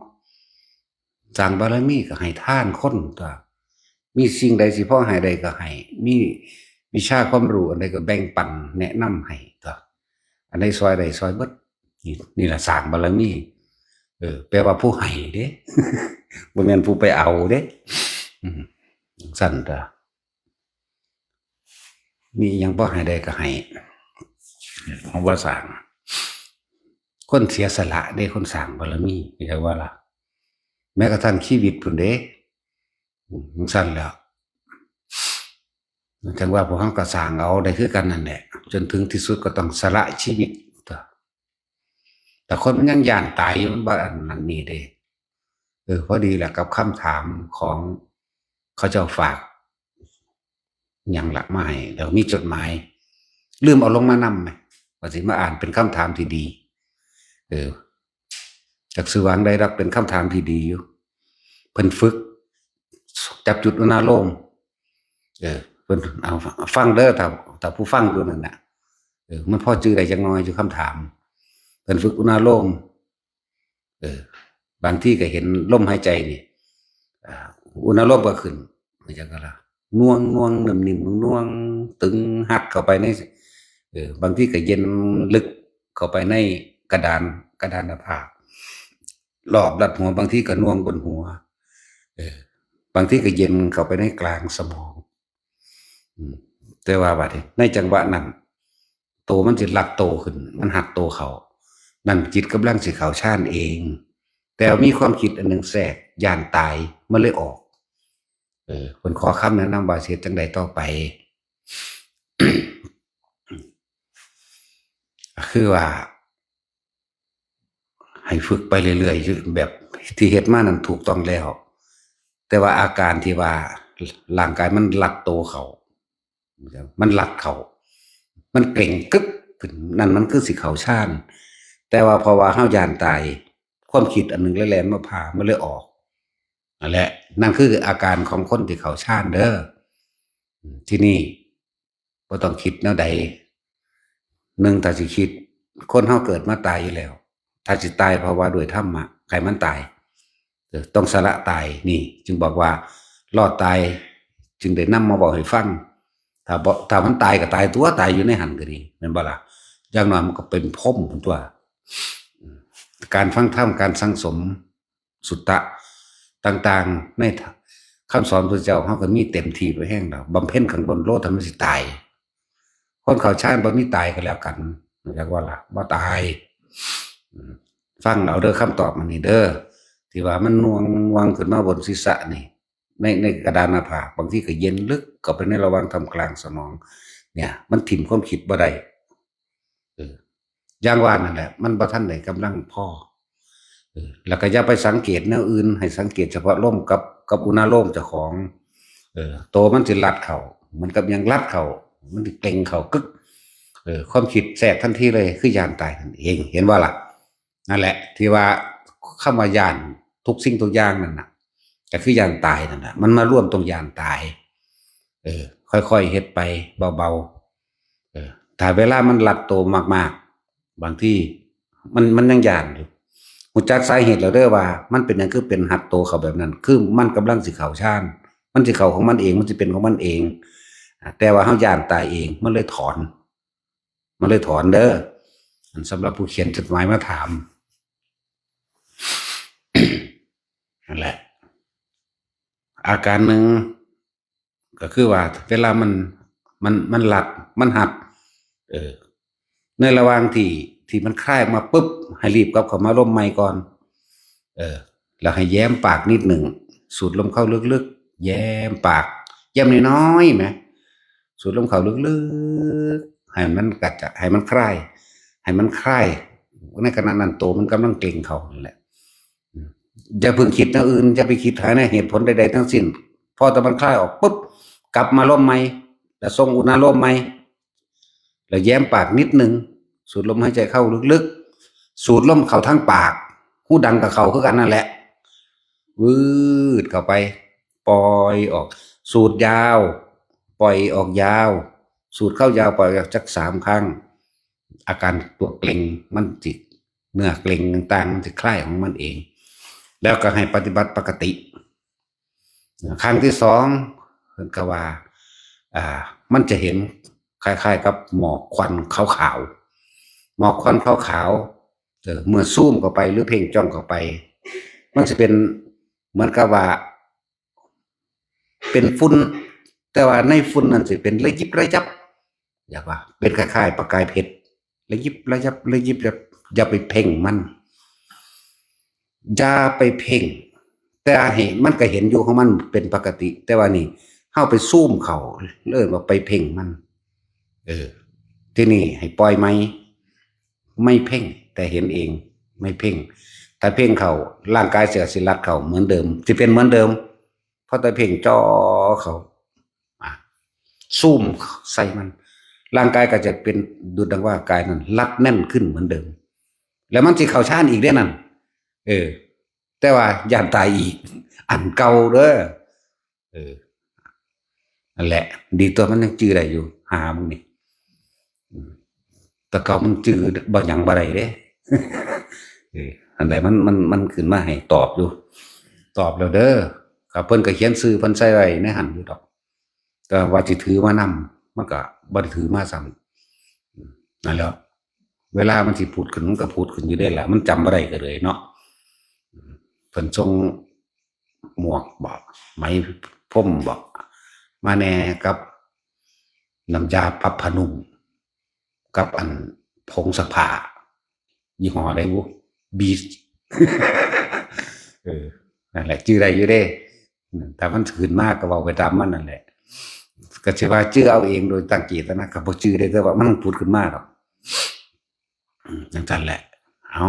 สร้างบารมีก็ให้ทานคนตัว มีสิ่งใดสิพอให้ได้ก็ให้ มีวิชาความรู้อันใดก็แบ่งปันแนะนำให้ตัว อันใดซอยได้ซอยเบิด นี่ นี่ล่ะสร้างบารมี เออ แปลว่าผู้ให้เด้ บ่แม่นผู้ไปเอาเด้ อืม ซั่นตัว มีหยังพอให้ได้ก็ให้ ของบ่สร้าง คนเสียสละเด้ คนสร้างบารมี เข้าใจว่าล่ะ แม้กระทั่งชีวิตพุ้นเด้ อืม จังซั่นแหล้ว จังว่าพวกเฮาก็สร้างเอาได้คือกันนั่นแหละ จนถึงที่สุดก็ต้องสละชีวิตตัว แต่คนมันยังย้านตายอยู่ มันบ่อันนั้นนี่เด้ เออ พอดีแหละกับคำถามของเขาเจ้าฝากหยังละมาให้ แล้วมีจดหมาย ลืมเอาลงมานำไหม ว่าสิมาอ่านเป็นคำถามที่ดี เออ จักสิวางได้ดอก เป็นคำถามที่ดีอยู่ เพิ่นฝึก จับจุดอุณาโลม เออ เพิ่นเอาฟังเด้อ ถ้า ถ้าผู้ฟังอยู่นั่นน่ะ เออ มันพอจื่อได้จักหน่อยอยู่คำถาม เพิ่นฝึกอุณาโลม เออ บางทีก็เห็นลมหายใจนี่ อ่า อุณาโลมก็ขึ้น มันจังก็ละ น่วง น่วง นิ่มๆ น่วง ตึง ฮัดเข้าไปใน เออ บางทีก็เย็นลึกเข้าไปในกระดาน กระดานหน้าผาก รอบรัดหัว บางทีก็น่วงบนหัว เออ บางทีก็เย็นเข้าไปในกลางสมอง อืม แต่ว่าบัดนี้ ในจังหวะนั้น โตมันสิรัดโตขึ้น มันฮัดโตเข้า นั่นจิตกำลังสิเข้าฌานเอง แต่มีความคิดอันหนึ่งแทรก ย้านตาย มันเลยออก เออ เพิ่นขอคำแนะนำว่าสิเฮ็ดจั่งใดต่อไป คือว่า ให้ฝึกไปเรื่อยๆ อยู่ แบบที่เฮ็ดมานั่นถูกต้องแล้ว แต่ว่าอาการที่ว่าร่างกายมันรัดโตเข้า มันรัดเข้า มันเกร็งกึกขึ้น นั่นมันคือสิเข้าฌาน แต่ว่าเพราะว่าเฮาย้านตาย ความคิดอันหนึ่งแล่นๆ มาพา มันเลยออก นั่นแหละ นั่นคืออาการของคนที่เข้าฌานเด้อ ทีนี้ บ่ต้องคิดแนวใด หนึ่ง ถ้าสิคิด คนเฮาเกิดมาตายอยู่แล้ว ถ้าสิตายเพราะว่าด้วยธรรมะ ให้มันตาย เออ ต้องสละตาย นี่ จึงบอกว่ารอดตาย จึงได้นำมาบอกให้ฟัง ถ้าบ่ ถ้ามันตายก็ตายตัว ตายอยู่ในหั่นก็ดี แม่นบ่ล่ะ อย่างน้อยมันก็เป็นพรหมตัว การฟังธรรม การสั่งสม สุตตะต่างๆ ในคำสอนพระเจ้า เฮาก็มีเต็มที่ไปแฮงแล้ว บำเพ็ญข้างบนโลด ถ้ามันสิตาย คนเข้าฌานบ่มีตายก็แล้วกัน เรียกว่าล่ะ บ่ตาย อืม ฟังเอาเด้อ คำตอบมันนี่เด้อ ที่ว่ามันน่วงๆ ขึ้นมาบนศีรษะนี่ ใน ในกระดานหน้าผาก บางทีก็เย็นลึกเข้าไปในระหว่างท่ามกลางสมอง เนี่ย มันถิ่มความคิดบ่ได้ เออ อย่างว่านั่นแหละ มันบ่ทันได้กำลังพอ เออ แล้วก็อย่าไปสังเกตแนวอื่น ให้สังเกตเฉพาะลมกับ กับอุณาโลมเจ้าของ เออ โตมันสิรัดเข้า เหมือนกับยังรัดเข้า มันสิเกร็งเข้ากึก เออ ความคิดแทรกทันทีเลย คือย้านตายนั่นเอง เห็นบ่ล่ะ นั่นแหละ ที่ว่าคำว่าย้านทุกสิ่งทุกอย่างนั่นน่ะ ก็คือย้านตายนั่นน่ะ มันมารวมตรงย้านตาย เออ ค่อยๆ เฮ็ดไปเบาๆ เออ ถ้าเวลามันรัดโตมากๆ บางทีมัน มันยังย้านอยู่ ฮู้จักสาเหตุแล้วเด้อว่ามันเป็นหยังคือเป็นฮัดโตเข้าแบบนั้น คือมันกำลังสิเข้าฌาน มันสิเข้าของมันเอง มันสิเป็นของมันเอง อ่า แต่ว่าเฮาย้านตายเอง มันเลยถอน มันเลยถอนเด้อ อันสำหรับผู้เขียนจดหมายมาถาม นั่นแหละ อาการหนึ่ง ก็คือว่าเวลามัน มัน มันรัด มันฮัด เออ ในระหว่างที่ ที่มันคลายออกมาปุ๊บ ให้รีบกลับเข้ามาลมใหม่ก่อน เออ แล้วให้แย้มปากนิดหนึ่ง สูดลมเข้าลึกๆ แย้มปาก แย้มน้อยๆ แหม สูดลมเข้าลึกๆ ให้มันกระจาย ให้มันคลาย ให้มันคลาย ในขณะนั้นโตมันกำลังเกร็งเข้านั่นแหละ อืม อย่าเพิ่งคิดแนวอื่น อย่าไปคิดหาในเหตุผลใดๆ ทั้งสิ้น พอแต่มันคลายออกปุ๊บ กลับมาลมใหม่ แล้วส่งอุณาโลมใหม่ แล้วแย้มปากนิดหนึ่ง สูดลมหายใจเข้าลึกๆ สูดลมเข้าทางปาก ฮูดังกับเข้าคือกันนั่นแหละ วืดเข้าไป ปล่อยออก สูดยาว ปล่อยออกยาว สูดเข้ายาว ปล่อยออกจักสามครั้ง อาการตัวเกร็งมันสิ เนื้อเกร็งต่างๆ มันสิคลายของมันเอง แล้วก็ให้ปฏิบัติปกติ ครั้งที่สอง เพิ่นก็ว่า อ่า มันจะเห็นคล้ายๆ กับหมอกควันขาวๆ หมอกควันขาวๆ เออ เมื่อซูมเข้าไปหรือเพ่งจ้องเข้าไป มันจะเป็นเหมือนกับว่า เป็นฝุ่น แต่ว่าในฝุ่นนั่นสิเป็นระยิบระยับ อยากว่า เป็นคล้ายๆ ประกายเพชร ระยิบระยับ ระยิบระยับ อย่าไปเพ่งมัน อย่าไปเพ่ง แต่ให้มันก็เห็นอยู่ของมันเป็นปกติ แต่ว่านี่ เฮาไปซูมเข้า เอิ้นว่าไปเพ่งมัน เออ ทีนี้ให้ปล่อยไหม ไม่เพ่ง แต่เห็นเอง ไม่เพ่ง ถ้าเพ่งเข้า ร่างกายเสียสิรัดเข้าเหมือนเดิม สิเป็นเหมือนเดิม เพราะแต่เพ่งจ่อเข้า อ่ะ ซูมใส่มัน ร่างกายก็จะเป็นดุจดังว่ากายนั้นรัดแน่นขึ้นเหมือนเดิม แล้วมันสิเข้าฌานอีกเด้นั่น เออ แต่ว่าย่านตายอีก อันเก่าเด้อ เออ นั่นแหละ ดีตัวมันยังจื้อได้อยู่ หามึงนี่ อืม แต่เก่ามันจื้อบ่หยังบ่ได้เด้ เออ อันใดมัน มัน มันขึ้นมาให้ตอบอยู่ ตอบแล้วเด้อ ครับ เพิ่นก็เขียนชื่อเพิ่นใส่ไว้ในหั่นอยู่ดอก แต่ว่าสิถือมานำ มันก็บ่ได้ถือมาซ้ำ อืม นั่นแหละ เวลามันสิผุดขึ้น มันก็ผุดขึ้นอยู่ได้ล่ะ มันจำบ่ได้ก็เลยเนาะ อืม เพิ่นส่งหมวกบ่ ไหมพรมบ่ มาแหน่กับน้ำยาปรับผ้านุ่ม กับอันผงซักผ้า ยี่ห้อใดบุ Beach เออ นั่นแหละ จื้อได้อยู่เด้ อืม แต่มันขึ้นมาก็เว้าไปตามมันนั่นแหละ ก็สิว่าจื้อเอาเองโดยตั้งเจตนา ก็บ่จื้อได้ แต่ว่ามันผุดขึ้นมาดอก อืม จังซั่นแหละ เอา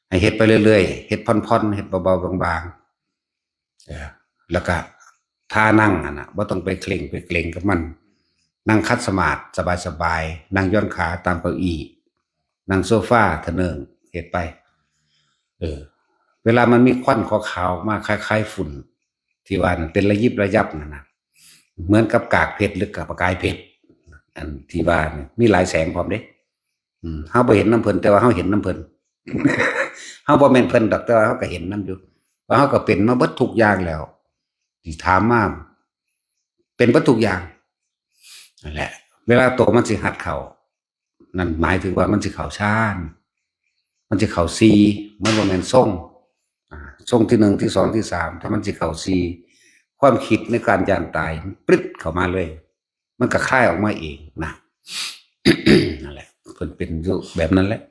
ให้เฮ็ดไปเรื่อยๆ เฮ็ดผ่อนๆ เฮ็ดเบาๆ บางๆ เออ แล้วก็ท่านั่งหั่นน่ะ บ่ต้องไปเคร่งไปเกร็งกับมัน นั่งขัดสมาธิสบายๆ นั่งหย่อนขาตามเก้าอี้ นั่งโซฟาทะเนิง เฮ็ดไป เออ เวลามันมีควันขาวๆ มาคล้ายๆ ฝุ่น ที่ว่านั่นเป็นระยิบระยับนั่นน่ะ เหมือนกับกากเพชรหรือกากประกายเพชร อันที่ว่านี่มีหลายแสงพร้อมเด้ อืม เฮาบ่เห็นนำเพิ่น แต่ว่าเฮาเห็นนำเพิ่น เฮาบ่แม่นเพิ่นดอก แต่ว่าเฮาก็เห็นนำอยู่ ว่าเฮาก็เป็นมาเบิดทุกอย่างแล้ว ที่ถามมา เป็นเบิดทุกอย่าง นั่นแหละ เวลาโตมันสิหัดเข้า นั่นหมายถึงว่ามันสิเข้าฌาน มันสิเข้าสี่ มันบ่แม่นทรง อ่า ทรงที่หนึ่ง ที่สอง ที่สาม ถ้ามันสิเข้าสี่ ความคิดในการย่านตายมันปริดเข้ามาเลย มันก็คลายออกมาเองนะ นั่นแหละ เพิ่นเป็นอยู่แบบนั้นแหละ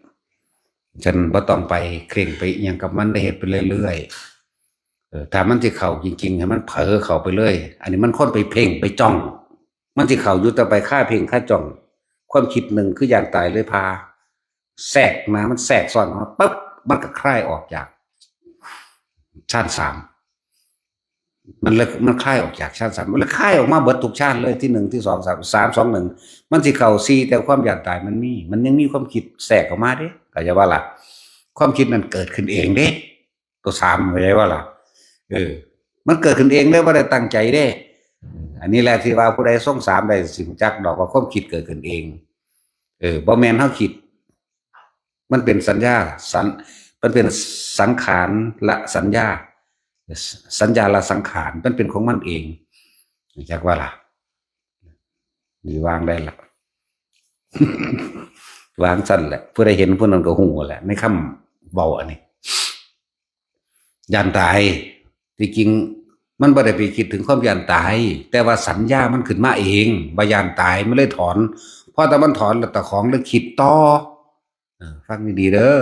ฉันบ่ต้องไปเคร่งไปอิหยังกับมัน ได้เฮ็ดไปเรื่อยๆ เออ ถ้ามันสิเข้าจริงๆ ให้มันเผลอเข้าไปเลย อันนี้มันคนไปเพ่งไปจ้อง มันสิเข้าอยู่แต่ไปคาเพ่งคาจ้อง ความคิดหนึ่งคือย่านตายเลยพา แทรกมา มันแทรกซ้อนมาปุ๊บ มันก็คลายออกจากฌานสาม มันเลย มันคลายออกจากฌานสาม มันเลยคลายออกมาเบิดทุกฌานเลย ที่หนึ่ง ที่สอง สาม สาม สอง หนึ่ง มันสิเข้าสี่ แต่ความย่านตายมันมี มันยังมีความคิดแทรกเข้ามาเด้ เข้าใจว่าล่ะ ความคิดนั้นเกิดขึ้นเองเด้ ตัวสาม เข้าใจว่าล่ะ เออ มันเกิดขึ้นเองเด้ บ่ได้ตั้งใจเด้ อันนี้แหละที่ว่าผู้ใดทรงสามได้สิรู้จักดอกว่าความคิดเกิดขึ้นเอง เออ บ่แม่นเฮาคิด มันเป็นสัญญา สัญ มันเป็นสังขารละสัญญา สัญญาละสังขาร มันเป็นของมันเอง รู้จักว่าล่ะ นี่วางได้ละ วางซั่นแหละ ผู้ใดเห็นผู้นั้นก็ฮู้แหละ ในคำเว้าอันนี้ ย่านตาย ที่จริงมันบ่ได้ไปคิดถึงความย่านตาย แต่ว่าสัญญามันขึ้นมาเอง ว่าย่านตาย มันเลยถอน พอแต่มันถอนแล้วเจ้าของเลยคิดต่อ เออ ฟังดีๆ เด้อ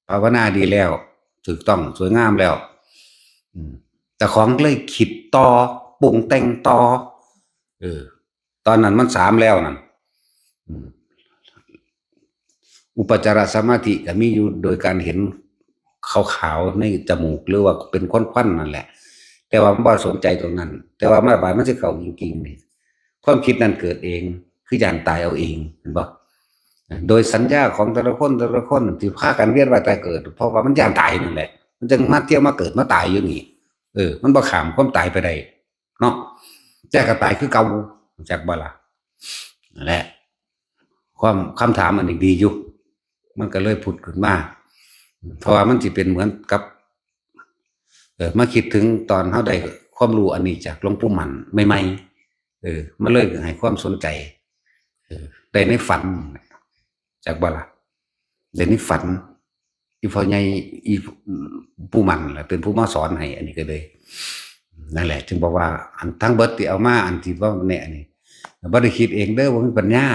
ภาวนาดีแล้ว ถูกต้อง สวยงามแล้ว อืม เจ้าของเลยคิดต่อ ปรุงแต่งต่อ เออ ตอนนั้นมันสามแล้วนั่น อืม อุปจารสมาธิก็มีอยู่โดยการเห็นขาวๆ ในจมูก หรือว่าเป็นควันๆ นั่นแหละ แต่ว่ามันบ่สนใจตรงนั้น แต่ว่ามาบาดมันสิเข้าจริงๆ นี่ ความคิดนั้นเกิดเอง คือย่านตายเอาเอง เห็นบ่? โดยสัญญาของแต่ละคนแต่ละคนที่พากันเวียนว่ายตายเกิด เพราะว่ามันย่านตายนั่นแหละ มันจึงมาเที่ยวมาเกิดมาตายอยู่นี่ เออ มันบ่ข้ามความตายไปได้เนาะ แต่ก็ตายคือเก่า จักบ่ล่ะ นั่นแหละ ความ คำถามอันนี้ดีอยู่ มันก็เลยผุดขึ้นมา เพราะว่ามันสิเป็นเหมือนกับ เออ มาคิดถึงตอนเฮาได้ความรู้อันนี้จากหลวงปู่มั่นใหม่ๆ เออ มันเลยให้ความสนใจ เออ ได้ในฝัน จักบ่ล่ะ ได้ในฝัน อีพ่อใหญ่ อีปู่มั่นแหละเป็นผู้มาสอนให้ อันนี้ก็เลย นั่นแหละ จึงบอกว่าอันทั้งเบิดที่เอามา อันที่ว่าเนี่ยนี่ บ่ได้คิดเองเด้อ บ่มีปัญญา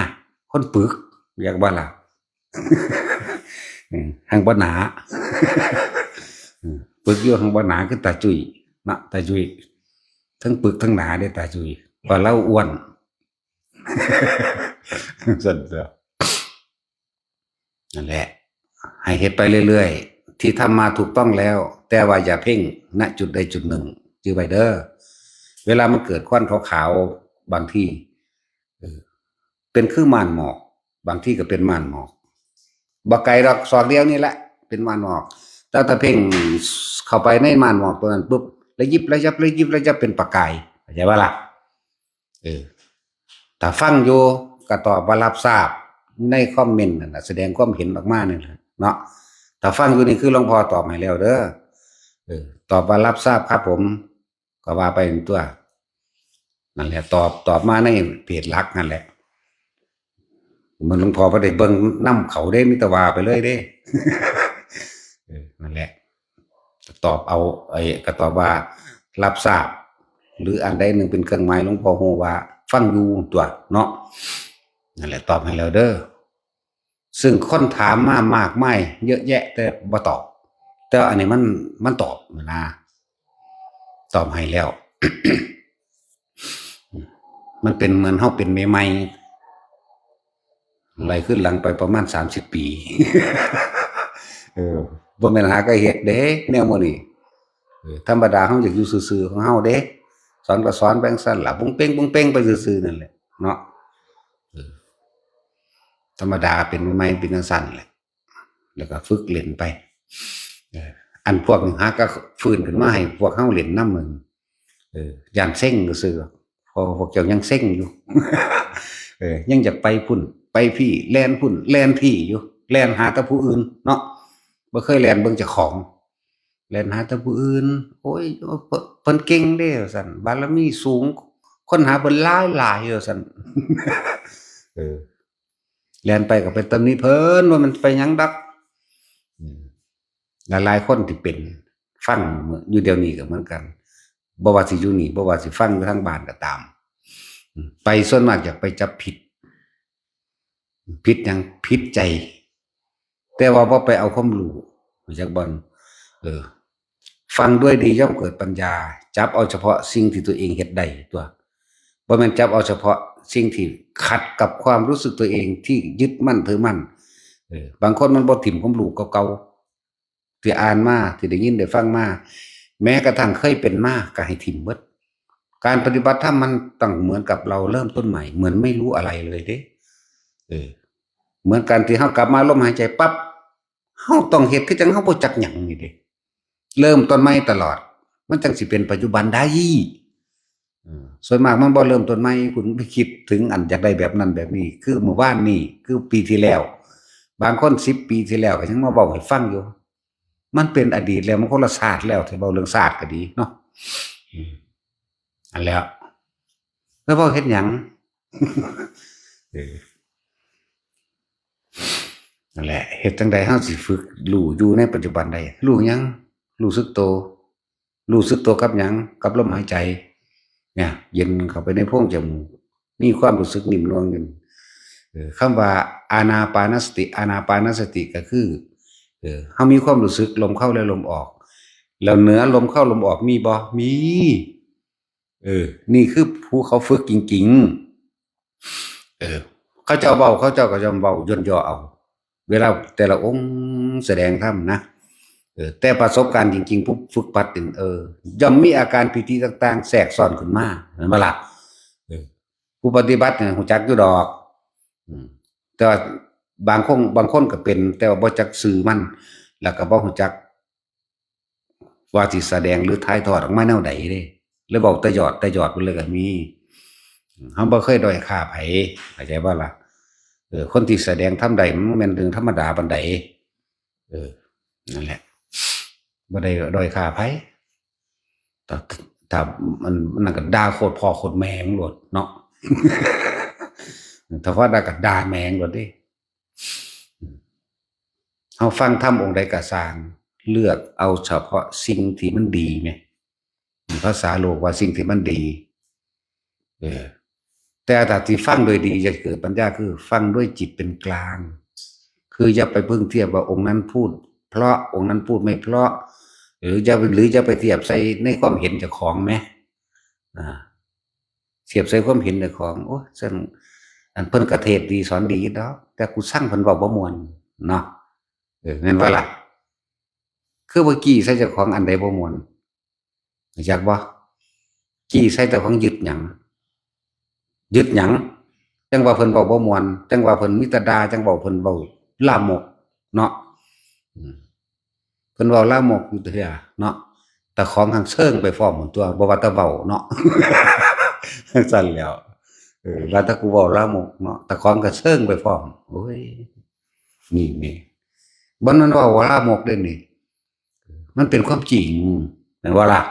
คนปึก จักบ่ล่ะ อืม หังบ่หนา อืม ปึกอยู่หังบ่หนาคือตาจุ้ยเนาะ ตาจุ้ย ทั้งปึกทั้งหนาเด้ ตาจุ้ย ว่าเราอ้วน ซั่นเด้อ นั่นแหละ ให้เฮ็ดไปเรื่อยๆ ที่ทำมาถูกต้องแล้ว แต่ว่าอย่าเพ่ง ณ จุดใดจุดหนึ่ง จื่อไว้เด้อ เวลามันเกิดควันขาวๆ บางที เออ เป็นคือม่านหมอก บางทีก็เป็นม่านหมอก บ่ไกลดอก ศอกเดียวนี่แหละ เป็นม่านหมอก แต่ถ้าเพ่งเข้าไปในม่านหมอกตัวนั้นปุ๊บ ระยิบระยับ ระยิบระยับ เป็นประกาย เข้าใจบ่ล่ะ เออ ถ้าฟังอยู่ก็ตอบว่ารับทราบ ในคอมเมนต์นั่นน่ะ แสดงความเห็นออกมานี่แหละเนาะ ถ้าฟังอยู่นี่คือหลวงพ่อตอบให้แล้วเด้อ เออ ตอบว่ารับทราบครับผม ก็ว่าไปตัว นั่นแหละ ตอบ ตอบมาในเพจหลักนั่นแหละ มันหลวงพ่อบ่ได้เบิ่งนำเขาเด้ มีแต่ว่าไปเลยเด้ เออ นั่นแหละ ตอบเอา ไอ้ ก็ตอบว่ารับทราบ หรืออันใดหนึ่งเป็นเครื่องหมาย หลวงพ่อฮู้ว่าฟังอยู่ตัวเนาะ นั่นแหละ ตอบให้แล้วเด้อ ซึ่งคนถามมามากมายเยอะแยะ แต่บ่ตอบ แต่อันนี้มัน มันตอบนะ ตอบให้แล้ว มันเป็นเหมือนเฮาเป็นใหม่ๆ ไหลขึ้นหลังไปประมาณสามสิบปี เออ บ่แม่นหาก็เฮ็ดเด้ แนวมื้อนี้ เออ ธรรมดาเฮาอยากอยู่ซื่อๆ ของเฮาเด้ สอนก็สอนไปจั่งซั่นล่ะ ปุ้งเป้ง ปุ้งเป้งไปซื่อๆ นั่นแหละ เนาะ เออ ธรรมดาเป็นใหม่ๆ เป็นจั่งซั่นแหละ แล้วก็ฝึกเล่นไป เออ อันพวกหาก็ฟื้นขึ้นมาให้พวกเฮาเล่นนำ มึง เออ ย่านเซ็งซื่อๆ เพราะพวกเจ้ายังเซ็งอยู่ เออ ยังอยากไปพุ่น ไปพี่ แล่นพุ่น แล่นพี่อยู่ แล่นหาแต่ผู้อื่นเนาะ บ่เคยแล่นเบิ่งเจ้าของ แล่นหาแต่ผู้อื่น โอ้ย เพิ่น เพิ่นเก่งเด้ ว่าซั่น บารมีสูง คนหาเพิ่นหลายๆ ว่าซั่น เออ แล่นไปก็ไปตำหนิเพิ่น ว่ามันไปหยังดอก อืม หลายๆ คนที่เป็น ฟังอยู่เดี๋ยวนี้ก็เหมือนกัน บ่ว่าสิอยู่นี่ บ่ว่าสิฟังอยู่ทางบ้านก็ตาม อืม ไปส่วนมากอยากไปจับผิด ผิดหยัง ผิดใจ แต่ว่าบ่ไปเอาความรู้ รู้จักบ่ เออ ฟังด้วยดีย่อมเกิดปัญญา จับเอาเฉพาะสิ่งที่ตัวเองเฮ็ดได้ตัว บ่แม่นจับเอาเฉพาะสิ่งที่ขัดกับความรู้สึกตัวเองที่ยึดมั่นถือมั่น เออ บางคนมันบ่ถิ่มความรู้เก่าๆ ที่อ่านมา ที่ได้ยินได้ฟังมา แม้กระทั่งเคยเป็นมา ก็ให้ถิ่มเบิด การปฏิบัติธรรมมันต้องเหมือนกับเราเริ่มต้นใหม่ เหมือนไม่รู้อะไรเลยเด้ เออ เหมือนการที่เฮากลับมาลมหายใจปั๊บ เฮาต้องเฮ็ดคือจั่งเฮาบ่จักหยังนี่เด้ เริ่มต้นใหม่ตลอด มันจั่งสิเป็นปัจจุบันได้ เออ ส่วนมากมันบ่เริ่มต้นใหม่ คุณไปคิดถึงอันอยากได้แบบนั้นแบบนี้ คือมื้อวานนี้ คือปีที่แล้ว บางคนสิบปีที่แล้วก็ยังมาเว้าให้ฟังอยู่ มันเป็นอดีตแล้ว มันคนละชาติแล้ว ถ้าเว้าเรื่องชาติก็ดีเนาะ อืม อันแล้ว แล้วเว้าเฮ็ดหยัง เออ นั่นแหละ เฮ็ดจั่งใดเฮาสิฝึกรู้อยู่ในปัจจุบันได้ รู้หยัง รู้สึกโต รู้สึกโตกับหยัง กับลมหายใจ เนี่ย เย็นเข้าไปในโพรงจมูก มีความรู้สึกนิ่มนวลขึ้น เออ คำว่าอานาปานสติ อานาปานสติก็คือ เออ เฮามีความรู้สึกลมเข้าและลมออก แล้วเหนือลมเข้าลมออกมีบ่ มี เออ นี่คือผู้เขาฝึกจริงๆ เออ เขาเจ้าเว้า เขาเจ้าก็ย่อมเว้าย่นย่อเอา เวลาแต่ละองค์แสดงธรรมนะ เออ แต่ประสบการณ์จริงๆ ผู้ฝึกปฏิบัติ เออ ย่อมมีอาการปีติต่างๆ แทรกซ้อนขึ้นมา แม่นบ่ล่ะ เออ ผู้ปฏิบัติเนี่ยฮู้จักอยู่ดอก อืม แต่ว่า บางคน บางคนก็เป็น แต่ว่าบ่จักชื่อมัน แล้วก็บ่ฮู้จักว่าสิแสดงหรือถ่ายทอดออกมาแนวใดเด้ เลยเว้าแต่หยอดแต่หยอดไปเลยก็มี เฮาบ่เคยด้อยค่าไผ เข้าใจบ่ล่ะ เออ คนที่แสดงทำได้มันบ่แม่นเรื่องธรรมดาปานใด เออ นั่นแหละ บ่ได้ด้อยค่าไผ ถ้า ถ้ามัน มันนั่นก็ด่าโคตรพ่อโคตรแม่มึงโลดเนาะ ถ้าว่าด่าก็ด่าแม่มึงโลดเด้ เฮาฟังธรรมองค์ใดก็ซ่าง เลือกเอาเฉพาะสิ่งที่มันดีแหม ภาษาโลกว่าสิ่งที่มันดี เออ แต่ถ้าสิฟังโดยดีจะเกิดปัญญา คือฟังด้วยจิตเป็นกลาง คืออย่าไปเพิ่งเทียบว่าองค์นั้นพูดเพราะ องค์นั้นพูดไม่เพราะ หรืออย่าไป หรืออย่าไปเทียบใส่ในความเห็นเจ้าของแหม อ่า เทียบใส่ความเห็นเจ้าของ โอ้ย ซั่น อันเพิ่นก็เทศน์ดีสอนดีอยู่ดอก แต่กูซังเพิ่นเว้าบ่ม่วนเนาะ เออ แม่นบ่ล่ะ คือว่ากี้ใส่เจ้าของอันใดบ่ม่วน รู้จักบ่ กี้ใส่เจ้าของยึดหยัง ยึดหยัง จั่งว่าเพิ่นเว้าบ่ม่วน จั่งว่าเพิ่นมีแต่ด่า จั่งเว้าเพิ่นเว้าลามกเนาะ อืม เพิ่นเว้าลามกอยู่เทื่อเนาะ แต่ของหังเซิงไปพร้อมหมดตัว บ่ว่าแต่เว้าเนาะ จั่งซั่นแหล้ว เออ ว่าแต่กูเว้าลามกเนาะ แต่ของก็เซิงไปพร้อม โอ้ย นี่ นี่ บ่แม่นเว้าลามกเด้นี่ มันเป็นความจริง แม่นบ่ล่ะ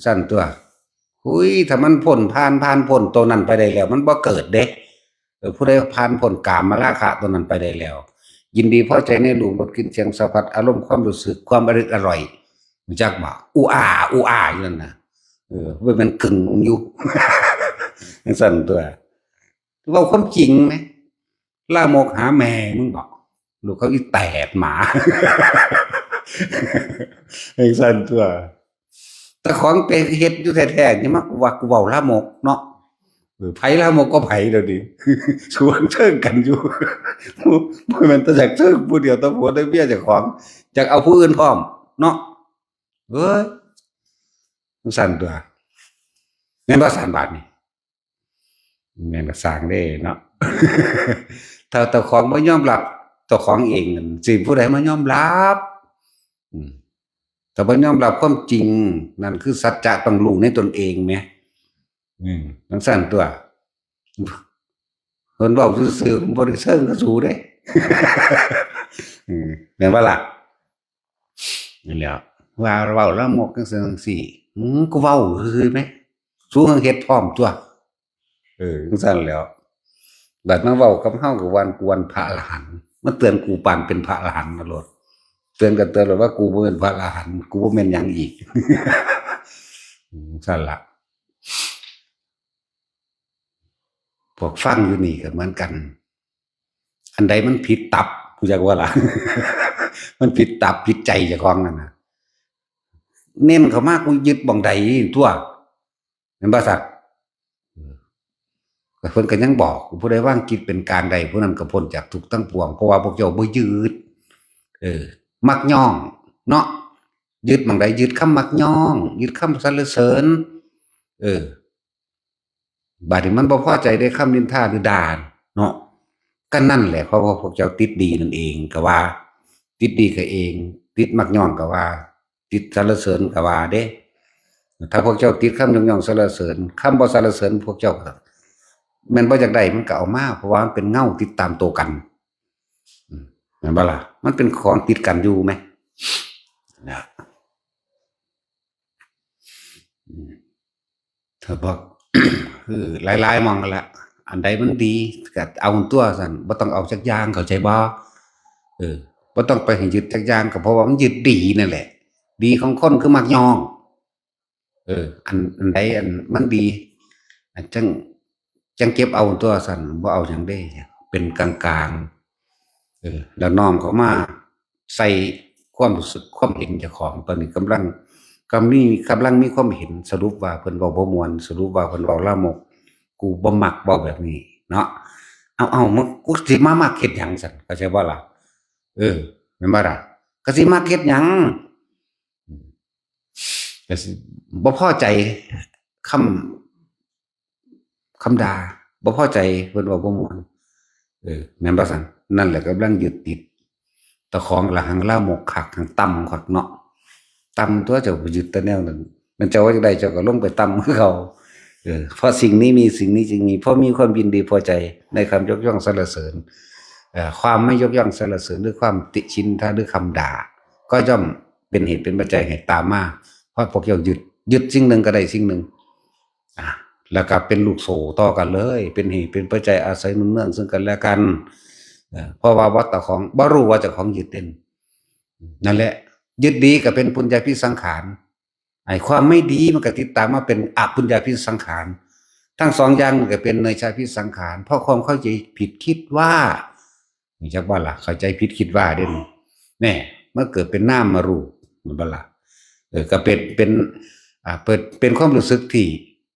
ซั่นตัว หุย ถ้ามันพ้น ผ่าน ผ่านพ้นตัวนั้นไปได้แล้ว มันบ่เกิดเด้ เออ ผู้ใดผ่านพ้นกามราคะตัวนั้นไปได้แล้ว ยินดีพอใจในรูป รส กลิ่น เสียง สัมผัส อารมณ์ ความรู้สึก ความอร่อย อร่อย รู้จักบ่ อูอา อูอาอยู่นั่นน่ะ เออ มันกึ่งอยู่ ซั่นตัว เว้าความจริงแหม ลามกหาแม่มึงบอก ลูกเขาอีแตดหมา จั่งซั่นตัว แต่ของไปเฮ็ดอยู่แท้ๆ นี่มากูว่ากูเว้าลามกเนาะ เออ ไผลามกก็ไผเดี๋ยวนี้ สวนเชิงกันอยู่ บ่แม่นแต่อยากเชิงผู้เดียว แต่ผัวแต่เมียเจ้าของ อยากเอาผู้อื่นพร้อมเนาะ เอ้ย จั่งซั่นตัว แม่นบ่ซั่นบาดนี้ แม่นก็ซ่างเด้เนาะ ถ้าเจ้าของบ่ยอมรับเจ้าของเอง สิผู้ใดมายอมรับ อืม ถ้าบ่ยอมรับความจริง นั่นคือสัจจะต้องรู้ในตนเองแหม อืม จั่งซั่นตัว เพิ่นเว้าซื่อๆ บ่ได้เชิงกับสูเด้ อืม แม่นบ่ล่ะ นั่นแหล้ว ว่าเว้าลามกจั่งซั่นจั่งซี้ อืม กูเว้าซื่อๆแหม สูเฮ็ดพร้อมตัว เออ จั่งซั่นแหล้ว บัดมาเว้ากับเฮาก็ว่ากูว่าพระอรหันต์ มาเตือนกูปานเป็นพระอรหันต์มาโลด เตือนก็เตือนโลดว่ากูบ่แม่นพระอรหันต์ กูบ่แม่นหยังอีก อืม ซั่นล่ะ พวกฟังอยู่นี่ก็เหมือนกัน อันใดมันผิดตับ กูจักว่าล่ะ มันผิดตับผิดใจเจ้าของนั่นน่ะ เน้นเข้ามากูยึดบ่องใดตัว แม่นบ่ซั่น เออ แต่เพิ่นก็ยังบอก ผู้ใดวางจิตเป็นกลางได้ ผู้นั้นก็พ้นจากทุกข์ทั้งปวง เพราะว่าพวกเจ้าบ่ยึด เออ มักย่อง เนาะ ยึดหม่องใด ยึดคำมักย่อง ยึดคำสรรเสริญ เออ บาดนี้มันบ่พอใจได้คำนินทาหรือด่าเนาะ ก็นั่นแหละ เพราะว่าพวกเจ้าติดดีนั่นเอง ก็ว่า ติดดีก็เอง ติดมักย่องก็ว่า ติดสรรเสริญก็ว่าเด้ ถ้าพวกเจ้าติดคำยกย่องสรรเสริญ คำบ่สรรเสริญพวกเจ้าก็ แม่นบ่อยากได้มันก็เอามา เพราะว่ามันเป็นเงาติดตามตัวกัน อืม แม่นบ่ล่ะ มันเป็นของติดกันอยู่แหม นะ อืม ถ้าบอก คือหลายๆหม่องนั่นแหละ อันใดมันดีก็เอาตัวซั่น บ่ต้องเอาจักอย่าง เข้าใจบ่ เออ บ่ต้องไปให้ยึดจักอย่าง ก็เพราะว่ามันยึดดีนั่นแหละ ดีของคนคือมักย่อง เออ อัน อันใดอันมันดี อันจั่ง จั่งเก็บเอาตัวซั่น บ่เอาหยังเด้ เป็นกลางๆ เออ แล้วน้อมเข้ามาใส่ความรู้สึก ความเห็นเจ้าของ ตอนนี้กำลัง กำมี กำลังมีความเห็น สรุปว่าเพิ่นเว้าบ่ม่วน สรุปว่าเพิ่นเว้าลามก กูบ่มักเว้าแบบนี้เนาะ เอา เอา มึง กูสิมามักเฮ็ดหยังซั่น เข้าใจบ่ล่ะ เออ แม่นบ่ล่ะ ก็สิมักเฮ็ดหยัง อืม ก็สิบ่พอใจคำ คำด่า บ่พอใจเพิ่นเว้าบ่ม่วน เออ แม่นบ่ซั่น? นั่นแหละกำลังยึดติด ตะของละหังลามกคัก หังต่ำคักเนาะ ต่ำตัว เจ้าไปยึดแต่แนวนั้น มันเจ้าว่าจั่งใด เจ้าก็ลงไปต่ำคือเขา เออ เพราะสิ่งนี้มี สิ่งนี้จึงมี เพราะมีความยินดีพอใจในคำยกย่องสรรเสริญ เอ่อ ความไม่ยกย่องสรรเสริญ หรือความติฉินทา หรือคำด่า ก็ย่อมเป็นเหตุเป็นปัจจัยให้ตามมา เพราะพวกเจ้ายึด ยึดสิ่งหนึ่งก็ได้สิ่งหนึ่ง อ่ะ แล้วก็เป็นลูกโซ่ต่อกันเลย เป็นเหตุเป็นปัจจัยอาศัยหนุนเนื่องซึ่งกันและกัน เอ่อ เพราะว่าบ่ตะของ บ่รู้ว่าเจ้าของยึดเด่น นั่นแหละ ยึดดีก็เป็นปุญญาภิสังขาร ไอ้ความไม่ดีมันก็ติดตามมาเป็นอปุญญาภิสังขาร ทั้งสองอย่างมันก็เป็นเนยชาภิสังขาร เพราะความเข้าใจผิดคิดว่า รู้จักบ่ล่ะ เข้าใจผิดคิดว่าเด่น แน่ มันเกิดเป็นนามมารูป แม่นบ่ล่ะ? เออ ก็เป็น เป็น อ่า เปิด เป็นความรู้สึกที่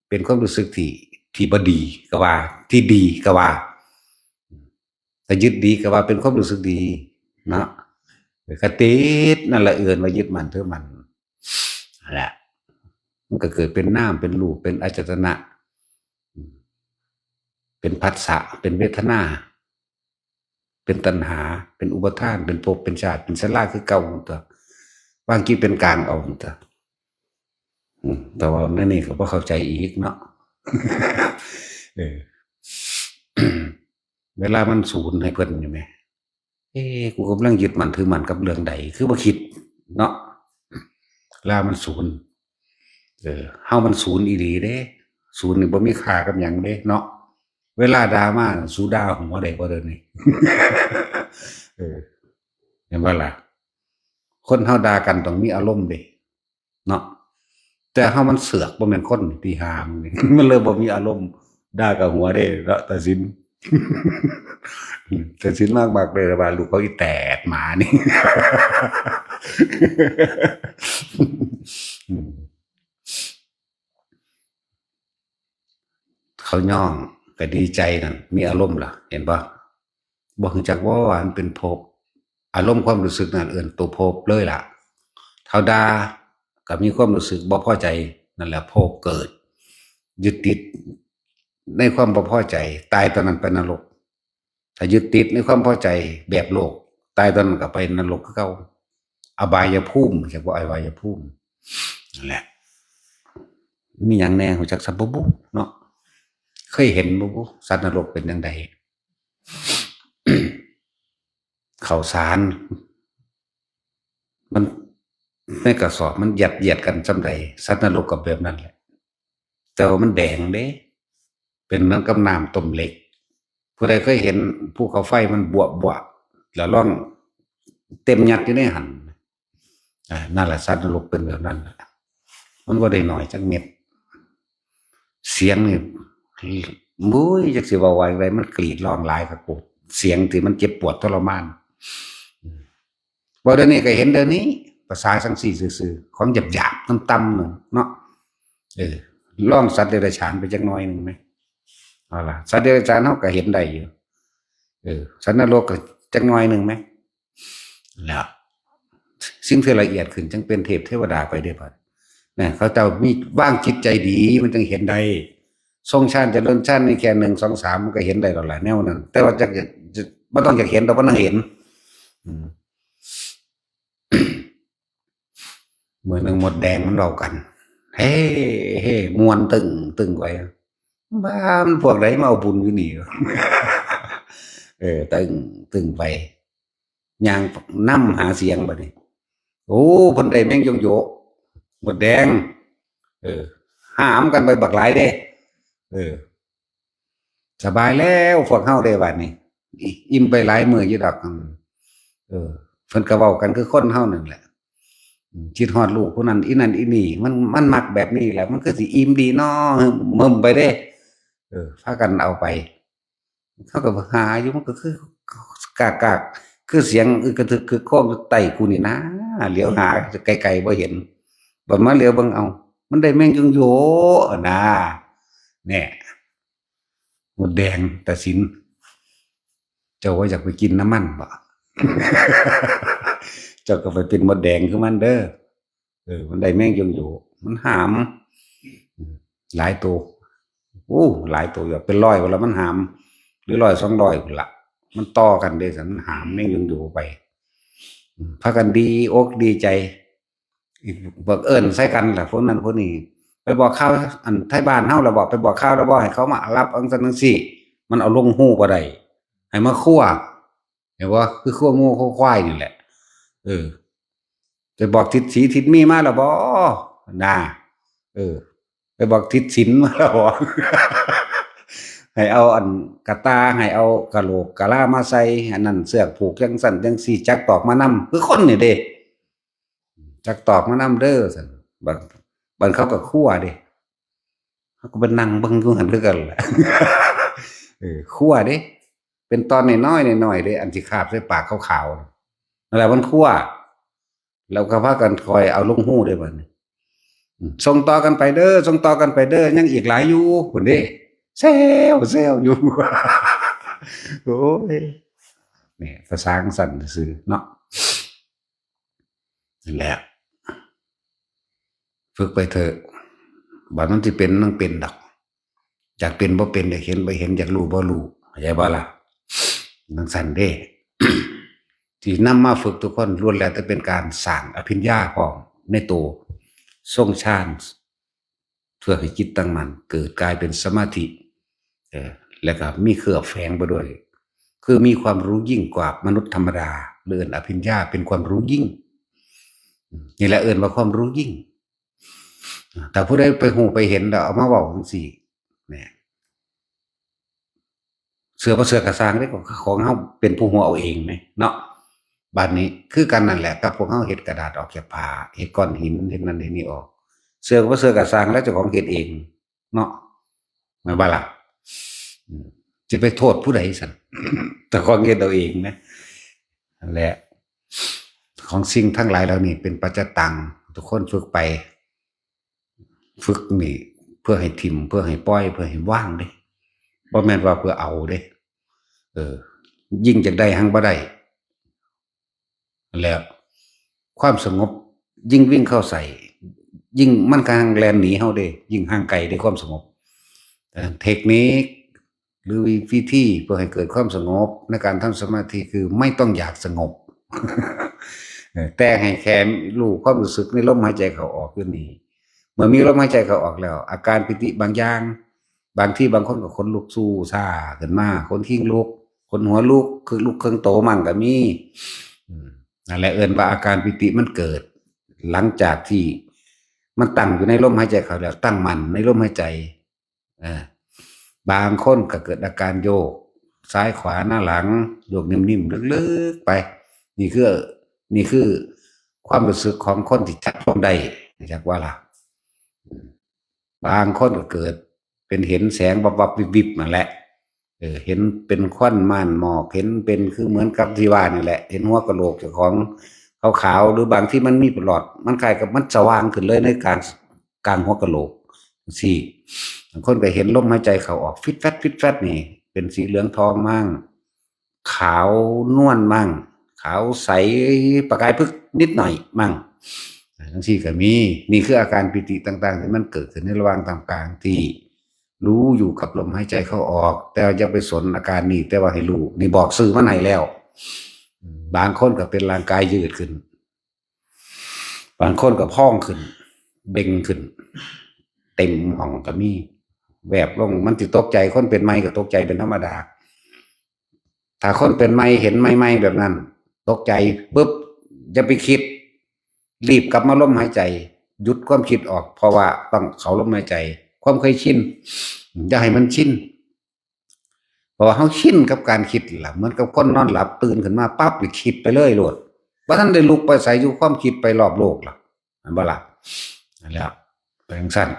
เป็นความรู้สึกที่ ที่บ่ดีก็ว่า ที่ดีก็ว่า แต่ยึดดีก็ว่าเป็นความรู้สึกดีเนาะ เออ ก็ติดนั่นละ เอิ้นว่ายึดมั่นถือมั่น นั่นแหละ มันก็เกิดเป็นนาม เป็นรูป เป็นอายตนะ เป็นผัสสะ เป็นเวทนา เป็นตัณหา เป็นอุปาทาน เป็นภพ เป็นชาติ เป็นชราคือเก่าตัว วางจิตเป็นกลางเอาตัว อืม แต่ว่าในนี้ก็บ่เข้าใจอีกเนาะ เออ เวลามันศูนย์ให้เพิ่นอยู่แหม เอ๊ะ กูกำลังยึดมั่นถือมั่นกับเรื่องใด คือบ่คิดเนาะ เวลามันศูนย์ เออ เฮามันศูนย์อีหลีเด้ ศูนย์นี่บ่มีค่ากับหยังเด้เนาะ เวลาด่ามา สูด่าหัวได้บ่เดี๋ยวนี้ เออ เห็นบ่ล่ะ? คนเฮาด่ากันต้องมีอารมณ์เด้ เนาะ แต่เฮามันเสือก บ่แม่นคน ที่หามันนี่ มันเลยบ่มีอารมณ์ ด่ากับหัวเด้เนาะ ตาสิน ตาสินมากๆเลยว่าลูกเขาอีแตดหมานี่ เขาย่องก็ดีใจนั่น มีอารมณ์ล่ะ เห็นบ่? บ่ฮู้จักว่ามันเป็นภพ อารมณ์ความรู้สึกนั่นเอิ้นตัวภพเลยล่ะ เท่าด่าก็มีความรู้สึกบ่พอใจ นั่นแหละภพเกิด ยึดติดในความบ่พอใจ ตายตอนนั้นไปนรก ถ้ายึดติดในความพอใจแบบโลก ตายตอนนั้นก็ไปนรกคือเก่า อบายภูมิ เรียกว่าอบายภูมิ นั่นแหละ มีหยังแน่ ฮู้จักซะบ่บุเนาะ เคยเห็นบ่บุ สัตว์นรกเป็นจั่งใด ข้าวสาร มัน ในกระสอบมันยัดเยียดกันส่ำใด สัตว์นรกก็แบบนั้นแหละ แต่ว่ามันแดงเด้ เป็นเหมือนกับน้ำต้มเหล็ก ผู้ใดเคยเห็นภูเขาไฟมันบวบๆ แล้วลองเต็มยัดอยู่ในหั่น อ่า นั่นแหละ สัตว์นรกเป็นแบบนั้นแหละ มันบ่ได้น้อยจักเม็ด เสียงนี่ โอ้ย จักสิเว้าว่าจั่งใด มันกรีดร้องหลายคักโพด เสียงที่มันเจ็บปวดทรมาน เว้าเดี๋ยวนี้ก็เห็นเดี๋ยวนี้ ภาษาจั่งซี้ซื่อๆ ของหยาบๆ ต่ำๆ หนึ่งเนาะ เออ ลองสัตว์เดรัจฉานไปจักหน่อยหนึ่งไหม? เอาล่ะ สัตว์เดรัจฉานเฮาก็เห็นได้อยู่ เออ สัตว์นรกก็จักหน่อยหนึ่งไหม? แล้ว สิ่งที่ละเอียดขึ้นจั่งเป็นเทพเทวดาไปเด้บัด นะ เขาเจ้ามีวางจิตใจดี มันจั่งเห็นได้ ทรงฌานเจริญฌานนี่แค่หนึ่ง สอง สาม มันก็เห็นได้แล้วล่ะ แนวนั้น แต่ว่าจัก จะ จะ บ่ต้องอยากเห็นดอก บ่ต้องเห็น อืม มื้อหนึ่งมดแดงมันเว้ากัน เฮ้ เฮ้ ม่วนตึงตึงไป บ้า มันพวกใดมาเอาบุญอยู่นี่ เออ ตึงตึงไป ย่างนำหาเสียงบัดนี้ โอ้ เพิ่นได้แมงโยโย่ มดแดง เออ หามกันไปบักหลายเด้ เออ สบายแล้วพวกเฮาได้บัดนี้ อิ่มไปหลายมื้ออยู่ดอก เออ เพิ่นก็เว้ากันคือคนเฮานั่นแหละ อืม คิดฮอดลูกผู้นั้นอีนั่นอีนี่ มัน มันมักแบบนี้แหละ มันคือสิอิ่มดีน้อ มึมไปเด้ เออ พากันเอาไป เขาก็หาอยู่ มันก็คือกากๆ คือเสียงอึกกระทึกคึกโครมอยู่ใต้กูนี่นะ เหลียวหาไกลๆ บ่เห็น บัดมาเหลียวเบิ่ง เอ้า มันได้แมงโยโย่นะ แน่ มดแดง ตาสิน เจ้าว่าอยากไปกินน้ำมันบ่? เจ้าก็ไปเป็นมดแดงคือมันเด้อ เออ มันได้แมงโยโย่ มันหาม หลายตัว โอ้ หลายตัวอยู่ เป็นร้อยพุ้นละมันหาม หรือร้อยสองร้อยพุ้นละ มันต่อกันเด้ มันหามแมงยุงอยู่ไป อืม พากันดีอกดีใจ อีกบังเอิญใส่กันล่ะ พวกนั้นพวกนี้ ไปบอกข่าว อันไทบ้านเฮาแล้วบอก ไปบอกข่าวแล้วบอกให้เขามารับอังสันจังซี่ มันเอาลงฮู้บ่ได้ ให้มาคั่ว เห็นบ่ คือคั่วหมูคั่วควายนี่แหละ เออ ไปบอกทิศสีทิศมีมาแล้วบ่ นะ เออ ไปบอกทิศสินมาแล้วบ่ ให้เอาอันกะตา ให้เอากะโหลกกะลามาใส่ อันนั้นเสือกผูกจังซั่นจังซี่ จักตอกมานำ คือคนนี่เด้ จักตอกมานำเด้อซั่น บัด บัดเขาก็คั่วเด้ เขาก็ไปนั่งเบิ่งอยู่หั่นคือกันแหละ เออ คั่วเด้ เป็นตอนน้อยๆ น้อยๆ เด้ อันสิคาบใส่ปากขาวๆ นั่นแหละมันคั่ว แล้วก็พากันคอยเอาลงฮู้เด้บัดนี้ อืม ส่งต่อกันไปเด้อ ส่งต่อกันไปเด้อ ยังอีกหลายอยู่ พุ้นเด้ แซว แซวอยู่ โอ้ย เนี่ย ภาษาจั่งซั่นซื่อเนาะ นั่นแหละ ฝึกไปเถอะ บัดมันสิเป็น มันเป็นดอก อยากเป็นบ่เป็น อยากเห็นบ่เห็น อยากรู้บ่รู้ เข้าใจบ่ล่ะ จั่งซั่นเด้ ที่นำมาฝึกทุกคนล้วนแล้วแต่เป็นการสร้างอภิญญาพร้อมในตัว ทรงฌาน เพื่อให้จิตตั้งมั่น เกิดกลายเป็นสมาธิ เออ แล้วก็มีเครื่องแฝงไปด้วย คือมีความรู้ยิ่งกว่ามนุษย์ธรรมดา หรือเอิ้นอภิญญาเป็นความรู้ยิ่ง นี่แหละเอิ้นว่าความรู้ยิ่ง แต่ผู้ใดไปฮู้ไปเห็นแล้วเอามาเว้าจั่งซี้ เนี่ย เชื่อบ่เชื่อก็ซ่างเด้ ของเฮาเป็นผู้ฮู้เอาเองแหมเนาะ บัดนี้คือกันนั่นแหละ กับพวกเฮาเฮ็ดกระดาษออกจากผ้า เฮ็ดก้อนหิน เฮ็ดนั่นเฮ็ดนี่ออก เชื่อบ่เชื่อก็ซ่าง แล้วเจ้าของเฮ็ดเองเนาะ แม่นบ่ล่ะ อืม สิไปโทษผู้ใดซั่น เจ้าของเฮ็ดเอาเองนะ นั่นแหละ ของสิ่งทั้งหลายเหล่านี้เป็นปัจจตัง ทุกคนฝึกไป ฝึกนี่เพื่อให้ถิ่ม เพื่อให้ปล่อย เพื่อให้วางเด้ บ่แม่นว่าเพื่อเอาเด้ เออ ยิ่งอยากได้หังบ่ได้ แล้วความสงบยิ่งวิ่งเข้าใส่ ยิ่งมันก็หังแล่นหนีเฮาเด้ ยิ่งห่างไกลเด้ความสงบ เอ่อ เทคนิค หรือวิธีเพื่อให้เกิดความสงบในการทำสมาธิคือไม่ต้องอยากสงบ เออ แต่ให้แค่รู้ความรู้สึกในลมหายใจเข้าออกอยู่นี่ เมื่อมีลมหายใจเข้าออกแล้ว อาการปีติบางอย่าง บางทีบางคนก็ขนลุกสู้ซ่าขึ้นมา ขนคิงลุก ขนหัวลุก คือลุกเครื่องโตมั่งก็มี อืม นั่นแหละเอิ้นว่าอาการปีติมันเกิด หลังจากที่มันตั้งอยู่ในลมหายใจเข้าแล้ว ตั้งมั่นในลมหายใจ เออ บางคนก็เกิดอาการโยกซ้ายขวาหน้าหลัง โยกนิ่มๆ ลึกๆ ไป นี่คือ นี่คือความรู้สึกของคนที่จับลมได้ จักว่าล่ะ บางคนก็เกิดเป็นเห็นแสงวับๆ วิบๆ นั่นแหละ เออ เห็นเป็นควันม่านหมอก เห็นเป็นคือเหมือนกับที่ว่านี่แหละ เห็นหัวกะโหลกเจ้าของขาวๆ หรือบางที่มันมีหลอด มันคล้ายกับมันสว่างขึ้นเลยในกลาง กลางหัวกะโหลก จั่งซี้ บางคนก็เห็นลมหายใจเข้าออก ฟิดแฟด ฟิดแฟด นี่ เป็นสีเหลืองทองมั่ง ขาวนวลมั่ง ขาวใส ประกายพฤกษ์นิดหน่อยมั่ง จั่งซี้ก็มี นี่คืออาการปีติต่างๆ ที่มันเกิดขึ้นในระหว่างท่ามกลางที่รู้อยู่กับลมหายใจเข้าออก แต่อย่าไปสนอาการนี้ แต่ว่าให้รู้ นี่บอกชื่อมันให้แล้ว บางคนก็เป็นร่างกายยืดขึ้น บางคนก็พองขึ้น เบ่งขึ้น เต็มห้องก็มี แวบลง มันสิตกใจ คนเป็นใหม่ก็ตกใจเป็นธรรมดา ถ้าคนเป็นใหม่เห็นใหม่ๆ แบบนั้น ตกใจปุ๊บ อย่าไปคิด รีบกลับมาลมหายใจ หยุดความคิดออก เพราะว่าต้องเข้าลมหายใจ ความเคยชิน อย่าให้มันชิน เพราะว่าเฮาชินกับการคิดล่ะ เหมือนกับคนนอนหลับตื่นขึ้นมาปั๊บนี่คิดไปเลยโลด บ่ทันได้ลุกไปไสอยู่ ความคิดไปรอบโลกล่ะ แม่นบ่ล่ะ นั่นแหละ เป็นจั่งซั้น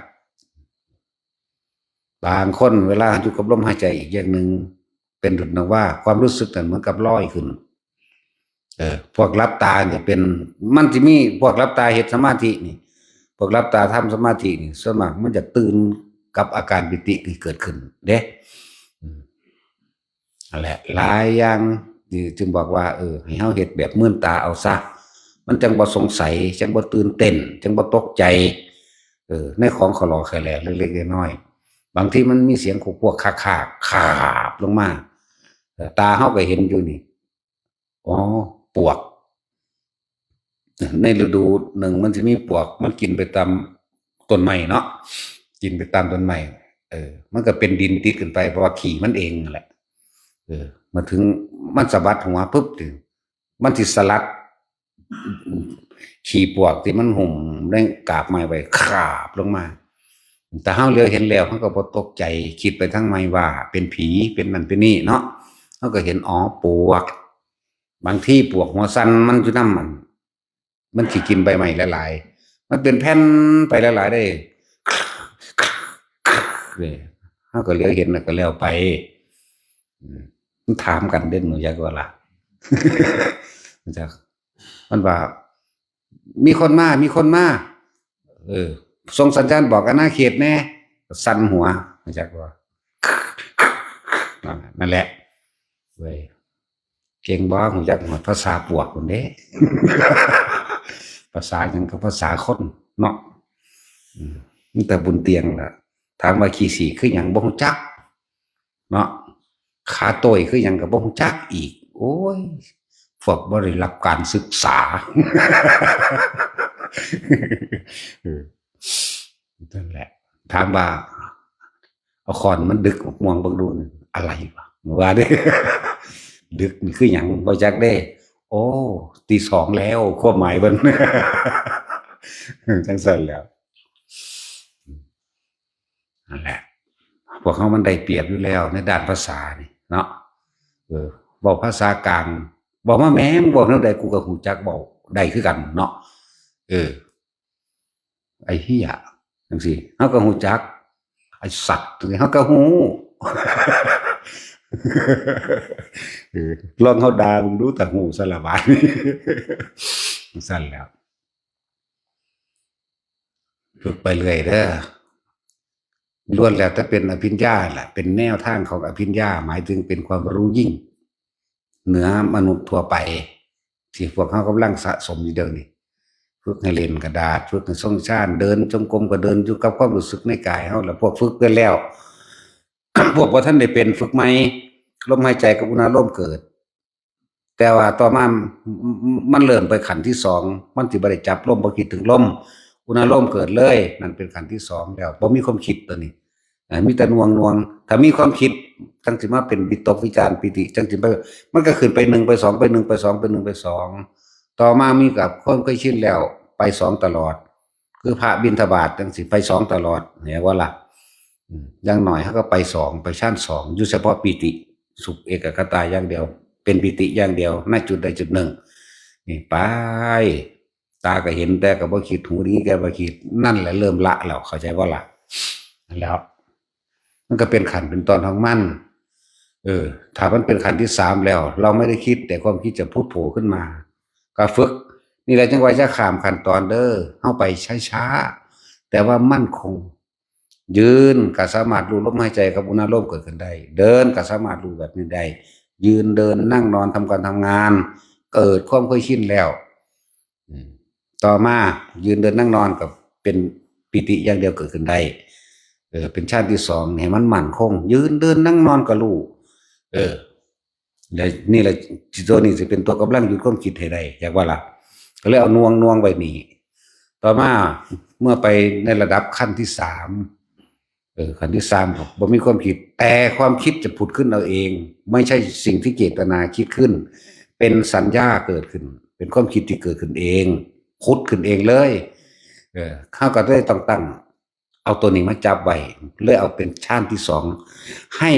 บางคนเวลาอยู่กับลมหายใจอีกอย่างหนึ่ง เป็นดุจดังว่าความรู้สึกนั้นเหมือนกับลอยขึ้น เออ พวกหลับตาเนี่ยเป็น มันสิมีพวกหลับตาเฮ็ดสมาธินี่ พวกหลับตาทำสมาธินี่ ส่วนมากมันจะตื่นกับอาการปีติที่เกิดขึ้นเด้ อืม นั่นแหละ หลายอย่างที่จึงบอกว่า เออ ให้เฮาเฮ็ดแบบมืนตาเอาซะ มันจั่งบ่สงสัย จั่งบ่ตื่นเต้น จั่งบ่ตกใจ เออ ในของขะหลอแขะแหลเล็กๆ น้อยๆ บางทีมันมีเสียงขวกๆ คากๆ คาบลงมา ตาเฮาก็เห็นอยู่นี่ อ๋อ ปวก ในฤดูหนึ่งมันสิมีปวก มันกินไปตามต้นไม้เนาะ กินไปตามต้นไม้ เออ มันก็เป็นดินติดขึ้นไป เพราะว่าขี้มันเองนั่นแหละ เออ มาถึงมันสะบัดหัวปุ๊บนี่ มันสิสลัด ขี้ปวกที่มันหุ้มในกาบไม้ไว้ คาบลงมา แต่เฮาเหลียวเห็นแล้ว เฮาก็บ่ตกใจ คิดไปทางไม้ว่าเป็นผี เป็นนั่นเป็นนี่เนาะ เฮาก็เห็น อ๋อ ปวก บางทีปวกหัวสั่นมันอยู่นำมัน มันสิกินใบไม้หลายๆ มันเป็นแผ่นไปหลายๆ เด้ นี่ เฮาก็เหลียวเห็นแล้วก็แล้วไป อืม มันถามกันเด้ หนูจักว่าล่ะ จัก มันว่า มีคนมา มีคนมา เออ ส่งสัญญาณบอกอาณาเขตแน่ สั่นหัว หนูจักว่า นั่นแหละ เว้ย เก่งบ่ หนูจักฮอดภาษาปวกพุ้นเด้ ภาษาหยังก็ภาษาคนเนาะ อืม มีแต่บุญเตียงล่ะ ถามว่าขี้สีคือหยัง บ่ฮู้จัก เนาะ ขาโต้ยคือหยังก็บ่ฮู้จักอีก โอ้ย พวกบ่ได้รับการศึกษา เออ นั่นแหละ ถามว่า เอาค้อนมันดึกหมากม่วงเบิ่งดู อะไรวะ ว่าเด้ ดึกนี่คือหยัง บ่จักเด้ โอ้ ตีสองแล้ว ความหมายเพิ่น จั่งซั่นแหล้ว นั่นแหละ พวกเฮามันได้เปรียบอยู่แล้วในด้านภาษานี่เนาะ เออ เว้าภาษากลาง เว้ามาแหม เว้าแนวใดกูก็ฮู้จักเว้าได้คือกันเนาะ เออ ไอ้เหี้ย จั่งซี้ เฮาก็ฮู้จัก ไอ้สัตว์ จั่งซี้ เฮาก็ฮู้ เออ ลองเฮาด่ามึงดู ถ้าฮู้ซะละบาด จั่งซั่นแหล้ว ฝึกไปเรื่อยเด้อ ล้วนแล้วแต่เป็นอภิญญาแหละ เป็นแนวทางของอภิญญา หมายถึงเป็นความรู้ยิ่ง เหนือมนุษย์ทั่วไป ที่พวกเฮากำลังสะสมอยู่เดี๋ยวนี้ ฝึกให้เล่นกระดาษ ฝึกให้ทรงฌาน เดินจงกรมก็เดินอยู่กับความรู้สึกในกายเฮา แล้วพวกฝึกไปแล้ว พวกบ่ทันได้เป็น ฝึกใหม่ ลมหายใจกับอุณาโลมเกิด แต่ว่าต่อมา มันเริ่มไปขั้นที่สอง มันสิบ่ได้จับลม บ่คิดถึงลม อุณาโลมเกิดเลย นั่นเป็นขั้นที่สองแล้ว บ่มีความคิดตัวนี้ อ่า มีแต่หน่วงๆ ถ้ามีความคิด จั่งสิมาเป็นวิตกวิจารปีติ จั่งสิไป มันก็ขึ้นไปหนึ่งไปสอง ไปหนึ่งไปสอง ไปหนึ่งไปสอง ต่อมามีกับความเคยชินแล้ว ไปสองตลอด คือพระบิณฑบาตจั่งสิไปสองตลอด เห็นบ่ล่ะ อืม อย่างน้อยเฮาก็ไปสอง ไปฌานสอง อยู่เฉพาะปีติสุขเอกคตาอย่างเดียว เป็นปีติอย่างเดียว ในจุดใดจุดหนึ่ง นี่ไป ตาก็เห็นแต่ก็บ่คิด หูได้ยินแต่บ่คิด นั่นแหละเริ่มละแล้ว เข้าใจบ่ล่ะ นั่นแหล้ว มันก็เป็นขั้นเป็นตอนของมัน เออ ถ้ามันเป็นขั้นที่สามแล้ว เราไม่ได้คิด แต่ความคิดจะพุดโผล่ขึ้นมา ก็ฝึก นี่แหละจั่งว่าอย่าข้ามขั้นตอนเด้อ เฮาไปช้าๆ แต่ว่ามั่นคง ยืนก็สามารถรู้ลมหายใจกับอุณาโลมเกิดขึ้นได้ เดินก็สามารถรู้แบบนี้ได้ ยืนเดินนั่งนอนทำการทำงาน เกิดความเคยชินแล้ว อืม ต่อมายืนเดินนั่งนอนก็เป็นปีติอย่างเดียวเกิดขึ้นได้ เออ เป็นฌานที่สอง ให้มันมั่นคง ยืนเดินนั่งนอนก็รู้ เออ และนี่แหละ ตัวนี้สิเป็นตัวกำลังหยุดความคิดให้ได้ อยากว่าล่ะ ก็เลยเอาหน่วงๆ ไว้นี่ ต่อมาเมื่อไปในระดับขั้นที่สาม เออ ขั้นที่สาม บ่มีความคิด แต่ความคิดจะผุดขึ้นเอาเอง ไม่ใช่สิ่งที่เจตนาคิดขึ้น เป็นสัญญาเกิดขึ้น เป็นความคิดที่เกิดขึ้นเอง ผุดขึ้นเองเลย เออ เฮาก็เลยต้องตั้ง เอาตัวนี้มาจับไว้ เลยเอาเป็นฌานที่สอง ให้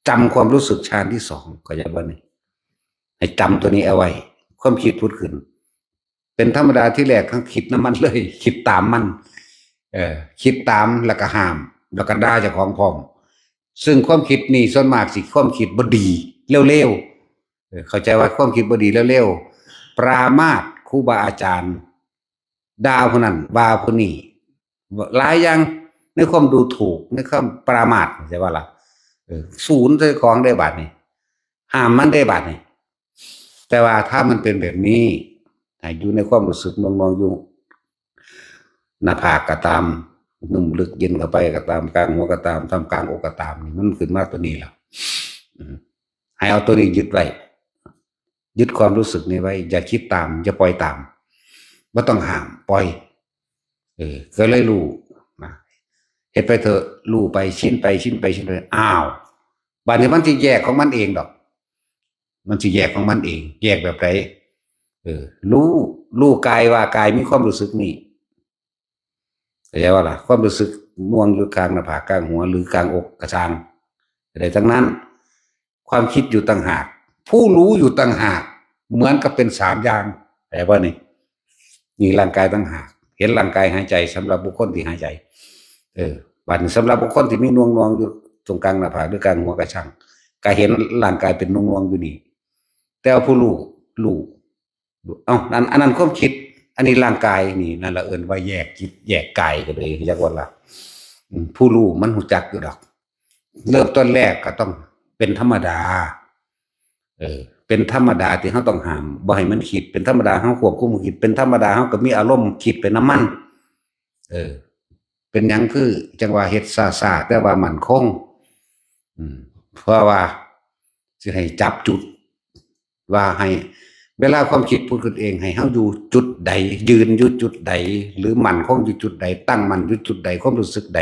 จำความรู้สึกฌานที่สอง เข้าใจบ่นี่ ให้จำตัวนี้เอาไว้ ความคิดผุดขึ้น เป็นธรรมดา ที่แรกเขาคิดนำมันเลย คิดตามมัน เออ คิดตามแล้วก็ห้าม แล้วก็ด่าเจ้าของพร้อม ซึ่งความคิดนี่ส่วนมากสิความคิดบ่ดี เร็วๆ เออ เข้าใจว่าความคิดบ่ดีเร็วๆ ปรามาสครูบาอาจารย์ ด่าผู้นั้น ว่าผู้นี้ หลายอย่าง ในความดูถูก ในความปรามาส เข้าใจบ่ล่ะ เออ สูนใส่ของได้บาดนี้ ห้ามมันได้บาดนี้ แต่ว่าถ้ามันเป็นแบบนี้ ให้อยู่ในความรู้สึกหน่วงๆ อยู่ หน้าผากก็ตาม นุ่มลึกเย็นเข้าไปก็ตาม กลางหัวก็ตาม ท่ามกลางอกก็ตาม นี่มันขึ้นมาตัวนี้ล่ะ ให้เอาตัวนี้ยึดไว้ ยึดความรู้สึกนี้ไว้ อย่าคิดตาม อย่าปล่อยตาม บ่ต้องห้าม ปล่อย เออ ก็เลยรู้นะ เฮ็ดไปเถอะ รู้ไป ชินไป ชินไป ชินไป อ้าว บัดนี้มันสิแยกของมันเองดอก มันสิแยกของมันเอง แยกแบบใด เออ รู้ รู้กายว่ากายมีความรู้สึกนี่ เข้าใจบ่ล่ะ ความรู้สึกหน่วงอยู่กลางหน้าผาก กลางหัว หรือกลางอกกะซ่าง ใดๆทั้งนั้น ความคิดอยู่ต่างหาก ผู้รู้อยู่ต่างหาก เหมือนกับเป็นสามอย่าง เข้าใจบ่นี่ นี่ร่างกายต่างหาก เห็นร่างกายหายใจ สำหรับบุคคลที่หายใจ เออ บัดนี้สำหรับบุคคลที่มีหน่วงๆอยู่ตรงกลางหน้าผาก หรือกลางหัวกะซ่าง ก็เห็นร่างกายเป็นหน่วงๆอยู่นี่ แต่ว่าผู้รู้ รู้ เอ้า อัน อันนั้นความคิด อันนี้ร่างกายนี่ นั่นละเอิ้นว่าแยกจิตแยกกายก็เลย จักว่าล่ะ อืม ผู้รู้มันฮู้จักอยู่ดอก เริ่มต้นแรกก็ต้องเป็นธรรมดา เออ เป็นธรรมดาที่เฮาต้องห้าม บ่ให้มันคิด เป็นธรรมดาเฮาควบคุมคิด เป็นธรรมดาเฮาก็มีอารมณ์คิดไปนำมัน เออ เป็นหยังคือจั่งว่าเฮ็ดช้าๆ แต่ว่ามั่นคง อืม เพราะว่าสิให้จับจุด ว่าให้ เวลาความคิดผุดขึ้นเอง ให้เฮาอยู่จุดใด ยืนอยู่จุดใด หรือมั่นคงอยู่จุดใด ตั้งมั่นอยู่จุดใด ความรู้สึกใด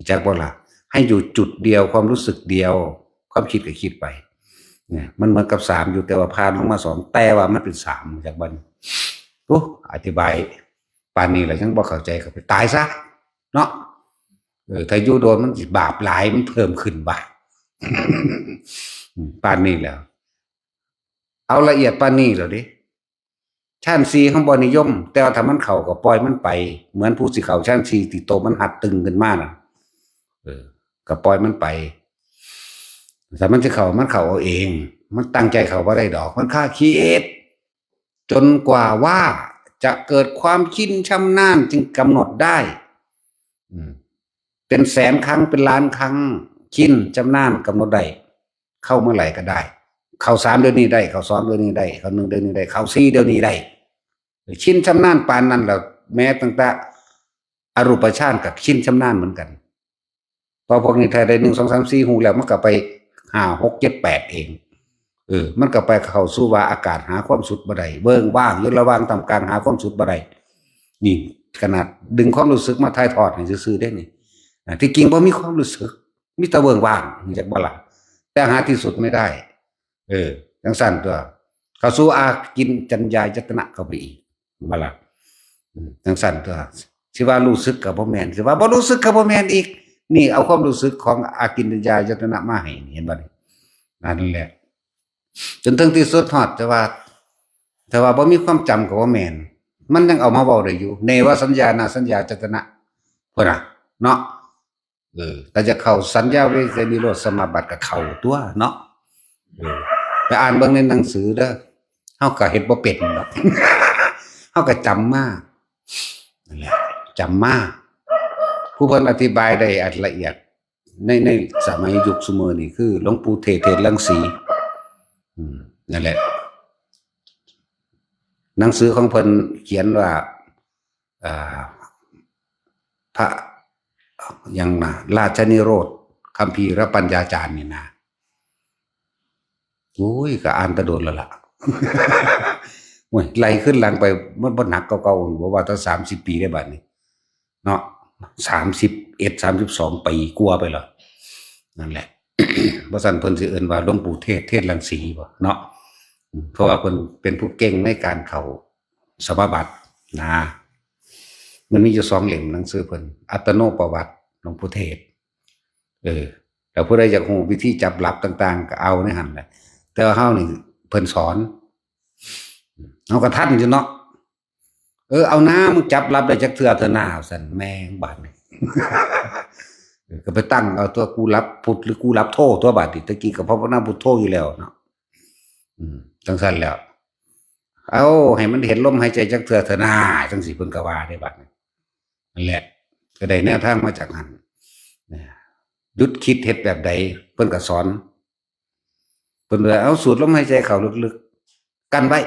จักบ่ล่ะ ให้อยู่จุดเดียว ความรู้สึกเดียว ความคิดก็คิดไป เนี่ย มันเหมือนกับสามอยู่ แต่ว่าผ่านลงมาสอง แต่ว่ามันเป็นสาม จักบ่ โอ้ อธิบายปานนี้แล้วยังบ่เข้าใจก็ไปตายซะ เนาะ เออ ถ้าอยู่โดนมันสิบาปหลาย มันเพิ่มขึ้นบาป ปานนี้แล้ว เอาละเอียดปานนี้แล้วเด้ ชั้นสี่เฮาบ่นิยม แต่ว่าถ้ามันเข้าก็ปล่อยมันไป เหมือนผู้สิเข้าชั้นสี่ที่โตมันหัดตึงขึ้นมาน่ะ เออ ก็ปล่อยมันไป ถ้ามันสิเข้า มันเข้าเอาเอง มันตั้งใจเข้าบ่ได้ดอก มันคาคิด จนกว่าว่าจะเกิดความชินชำนาญจึงกำหนดได้ อืม เป็นแสนครั้ง เป็นล้านครั้ง ชินชำนาญกำหนดได้ เข้าเมื่อไหร่ก็ได้ เข้าสามเดี๋ยวนี้ได้ เข้าสองเดี๋ยวนี้ได้ เข้าหนึ่งเดี๋ยวนี้ได้ เข้าสี่เดี๋ยวนี้ได้ ชินชำนาญปานนั้นแล้ว แม้ตั้งแต่อรูปฌานก็ชินชำนาญเหมือนกัน พอพวกนี้ถ้าได้หนึ่ง สอง สาม สี่ ฮู้แล้ว มันก็ไปห้า หก เจ็ด แปด เอง เออ มันก็ไปเข้าสู่ว่าอากาศหาความสุดบ่ได้ เวิ้งว่างอยู่ระหว่างท่ามกลางหาความสุดบ่ได้ นี่ขนาดดึงความรู้สึกมาถ่ายทอดให้ซื่อๆเด้นี่ อ่า ที่จริงบ่มีความรู้สึก มีแต่เวิ้งว่าง จักบ่ล่ะ แต่หาที่สุดไม่ได้ เออ จั่งซั่นตัว เข้าสู่อากิญจัญญายตนะเข้าไปอีก บ่ล่ะ อืม จั่งซั่นตัว สิว่ารู้สึกก็บ่แม่น สิว่าบ่รู้สึกก็บ่แม่นอีก นี่เอาความรู้สึกของอากิญจัญญายตนะมาให้นี่ เห็นบ่นี่ นั่นแหละ จนถึงที่สุดฮอด แต่ว่า แต่ว่าบ่มีความจำก็บ่แม่น มันยังเอามาเว้าได้อยู่ เนวสัญญานาสัญญายตนะ พุ้นน่ะ เนาะ เออ ถ้าจะเข้าสัญญาเวทนิโรธสมาบัติก็เข้าตัวเนาะ เออ ไปอ่านเบิ่งในหนังสือเด้อ เฮาก็เฮ็ดบ่เป็นดอก เฮาก็จำมา นั่นแหละ จำมา ผู้เพิ่นอธิบายได้อันละเอียด ใน ในสมัยยุคซุมื้อนี่คือหลวงปู่เทศ เทศรังสี อืม นั่นแหละ หนังสือของเพิ่นเขียนว่า อ่า พระ หยังนะ ราชนิโรธ คัมภีรปัญญาจารย์นี่นะ โอ้ย ก็อ่านแต่โดนแล้วล่ะ โอ้ย ไล่ขึ้นหลังไป มันบ่หนักกว่าเก่า บ่ว่าแต่สามสิบปีได้บัดนี้ เนาะ สามสิบเอ็ด สามสิบสอง ปีกว่าไปแล้ว นั่นแหละ บ่ซั้นเพิ่นสิเอิ้นว่าหลวงปู่เทศ เทศรังสีบ่เนาะ เพราะว่าเพิ่นเป็นผู้เก่งในการเข้าสมาบัตินะ มันมีอยู่สองเล่มหนังสือเพิ่น อัตโนประวัติหลวงปู่เทศ เออ แล้วผู้ใดอยากรู้วิธีจับหลับต่างๆ ก็เอาในหั่นแหละ แต่ว่าเฮานี่เพิ่นสอน เฮาก็ทันอยู่เนาะ เออ เอาน้า มึงจับหลับได้จักเทื่อเถอะนา ซั่น แม่งบาดนี้ เออ ก็ไปตั้งเอาตัว กูหลับพุธหรือกูหลับโธตัวบาดนี้ ตะกี้ก็ภาวนาพุทโธอยู่แล้วเนาะ อืม จั่งซั่นแล้ว เอาให้มันเห็นลมหายใจจักเทื่อเถอะนา จั่งซี้เพิ่นก็ว่าได้บาดนี้ นั่นแหละ ก็ได้แนวทางมาจากหั่น นะ หยุดคิดเฮ็ดแบบใด เพิ่นก็สอน เพิ่นว่า เอาสูดลมหายใจเข้าลึกๆ กั้นไว้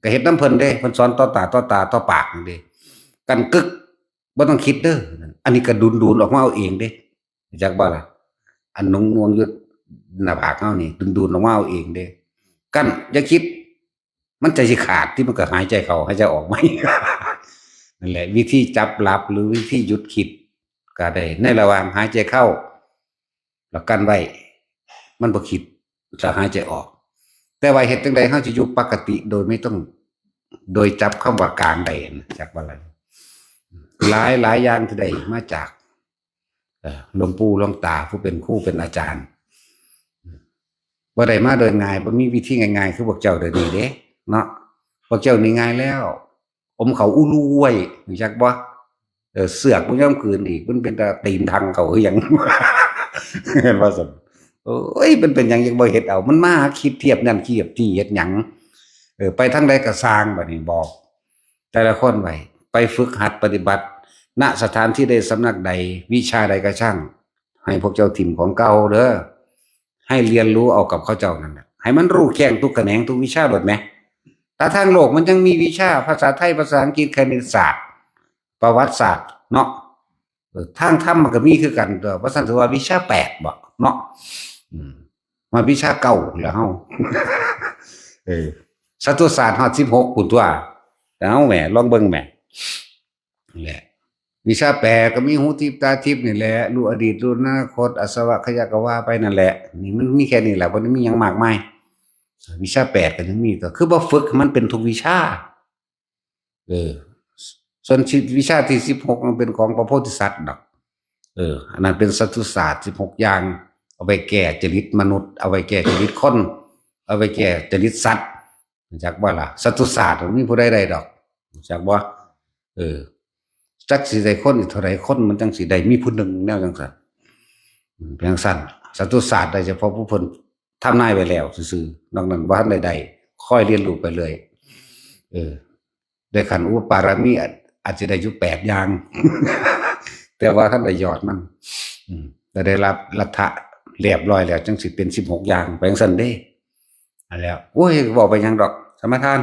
ก็เฮ็ดนำเพิ่นเด้ เพิ่นสอนต่อตา ต่อตา ต่อปากนั่นเด้ กั้นกึก บ่ต้องคิดเด้อ อันนี้ก็ดูนๆออกมาเอาเองเด้ จักบ่ล่ะ อันหน่วงๆอยู่ หน้าผากเฮานี่ ดูดๆออกมาเอาเองเด้ กั้น อย่าคิด มันใจสิขาดที่มันก็หายใจเข้าหายใจออกไหม นั่นแหละ วิธีจับหลับหรือวิธีหยุดคิดก็ได้ ในระหว่างหายใจเข้า แล้วกั้นไว้ มันบ่คิด แล้วหายใจออก แต่ว่าเฮ็ดจั่งใดเฮาสิอยู่ปกติโดยไม่ต้อง โดยจับคำว่ากลางได้นะ จักว่าอะไร หลายหลายอย่างที่ได้มาจาก เอ่อ หลวงปู่หลวงตาผู้เป็นครูเป็นอาจารย์ บ่ได้มาโดยง่าย บ่มีวิธีง่ายๆ คือพวกเจ้าเดี๋ยวนี้เด้ เนาะ พวกเจ้านี่ง่ายแล้ว อมเขาอู้ลู่ไว้ รู้จักบ่ เออ เสือกมันย่อมคืนอีก มันเป็นตาตีนทังเขาคือหยัง เห็นว่าซั่น โอ้ย มันเป็นหยังยังบ่เฮ็ดเอา มันมาคิดเทียบนั่นเทียบนี่เฮ็ดหยัง เออ ไปทางใดก็ซ่างบัดนี้บอก แต่ละคนไว้ ไปฝึกหัดปฏิบัติ ณ สถานที่ใดสำนักใด วิชาใดก็ช่าง ให้พวกเจ้าถิ่มของเก่าเด้อ ให้เรียนรู้เอากับเขาเจ้านั่นแหละ ให้มันรู้แจ้งทุกแขนงทุกวิชาโลดแหม แต่ทางโลกมันยังมีวิชาภาษาไทย ภาษาอังกฤษ คณิตศาสตร์ ประวัติศาสตร์เนาะ เออ ทางธรรมมันก็มีคือกันตัว ว่าซั่นถือว่าวิชาแปดบ่เนาะ อืม มาวิชาเก้าแล้วเฮา เออ สัตวศาสตร์ฮอดสิบหกพุ้นตัว เอาแหม ลองเบิ่งแหม นี่แหละ วิชาแปดก็มีหูทิพย์ตาทิพย์นี่แหละ รู้อดีต รู้อนาคต อาสวะขยะก็ว่าไปนั่นแหละ นี่มันมีแค่นี้แหละ บ่ได้มีหยังมากมาย วิชาแปดก็ยังมี ก็คือบ่ฝึกให้มันเป็นทุกวิชา เออ ส่วนวิชาที่สิบหกมันเป็นของพระโพธิสัตว์ดอก เออ อันนั้นเป็นสัตตุศาสตร์สิบหกอย่าง เอาไว้แก้จริตมนุษย์ เอาไว้แก้จริตคน เอาไว้แก้จริตสัตว์ รู้จักบ่ล่ะ สัตตุศาสตร์มันมีผู้ใดได้ดอก รู้จักบ่ เออ จักสิได้คนอีกเท่าใดคน มันจังสิได้มีผู้หนึ่งแนวจังซั่น อืม เป็นจังซั่น สัตตุศาสตร์ได้เฉพาะผู้เพิ่นทำนายไว้แล้วซื่อๆ นอกนั้นบ่ทันได้ได้ ค่อยเรียนรู้ไปเรื่อย เออ ได้ขั้นอุปปารมีอาจ อาจจะได้อยู่แปดอย่าง แต่ว่าทันได้ยอดมัน อืม แต่ได้รับลัทธะเรียบร้อยแล้ว จังสิเป็นสิบหกอย่าง ไปจังซั่นเด้ อันแล้ว โอ้ย เว้าไปหยังดอก สมาทาน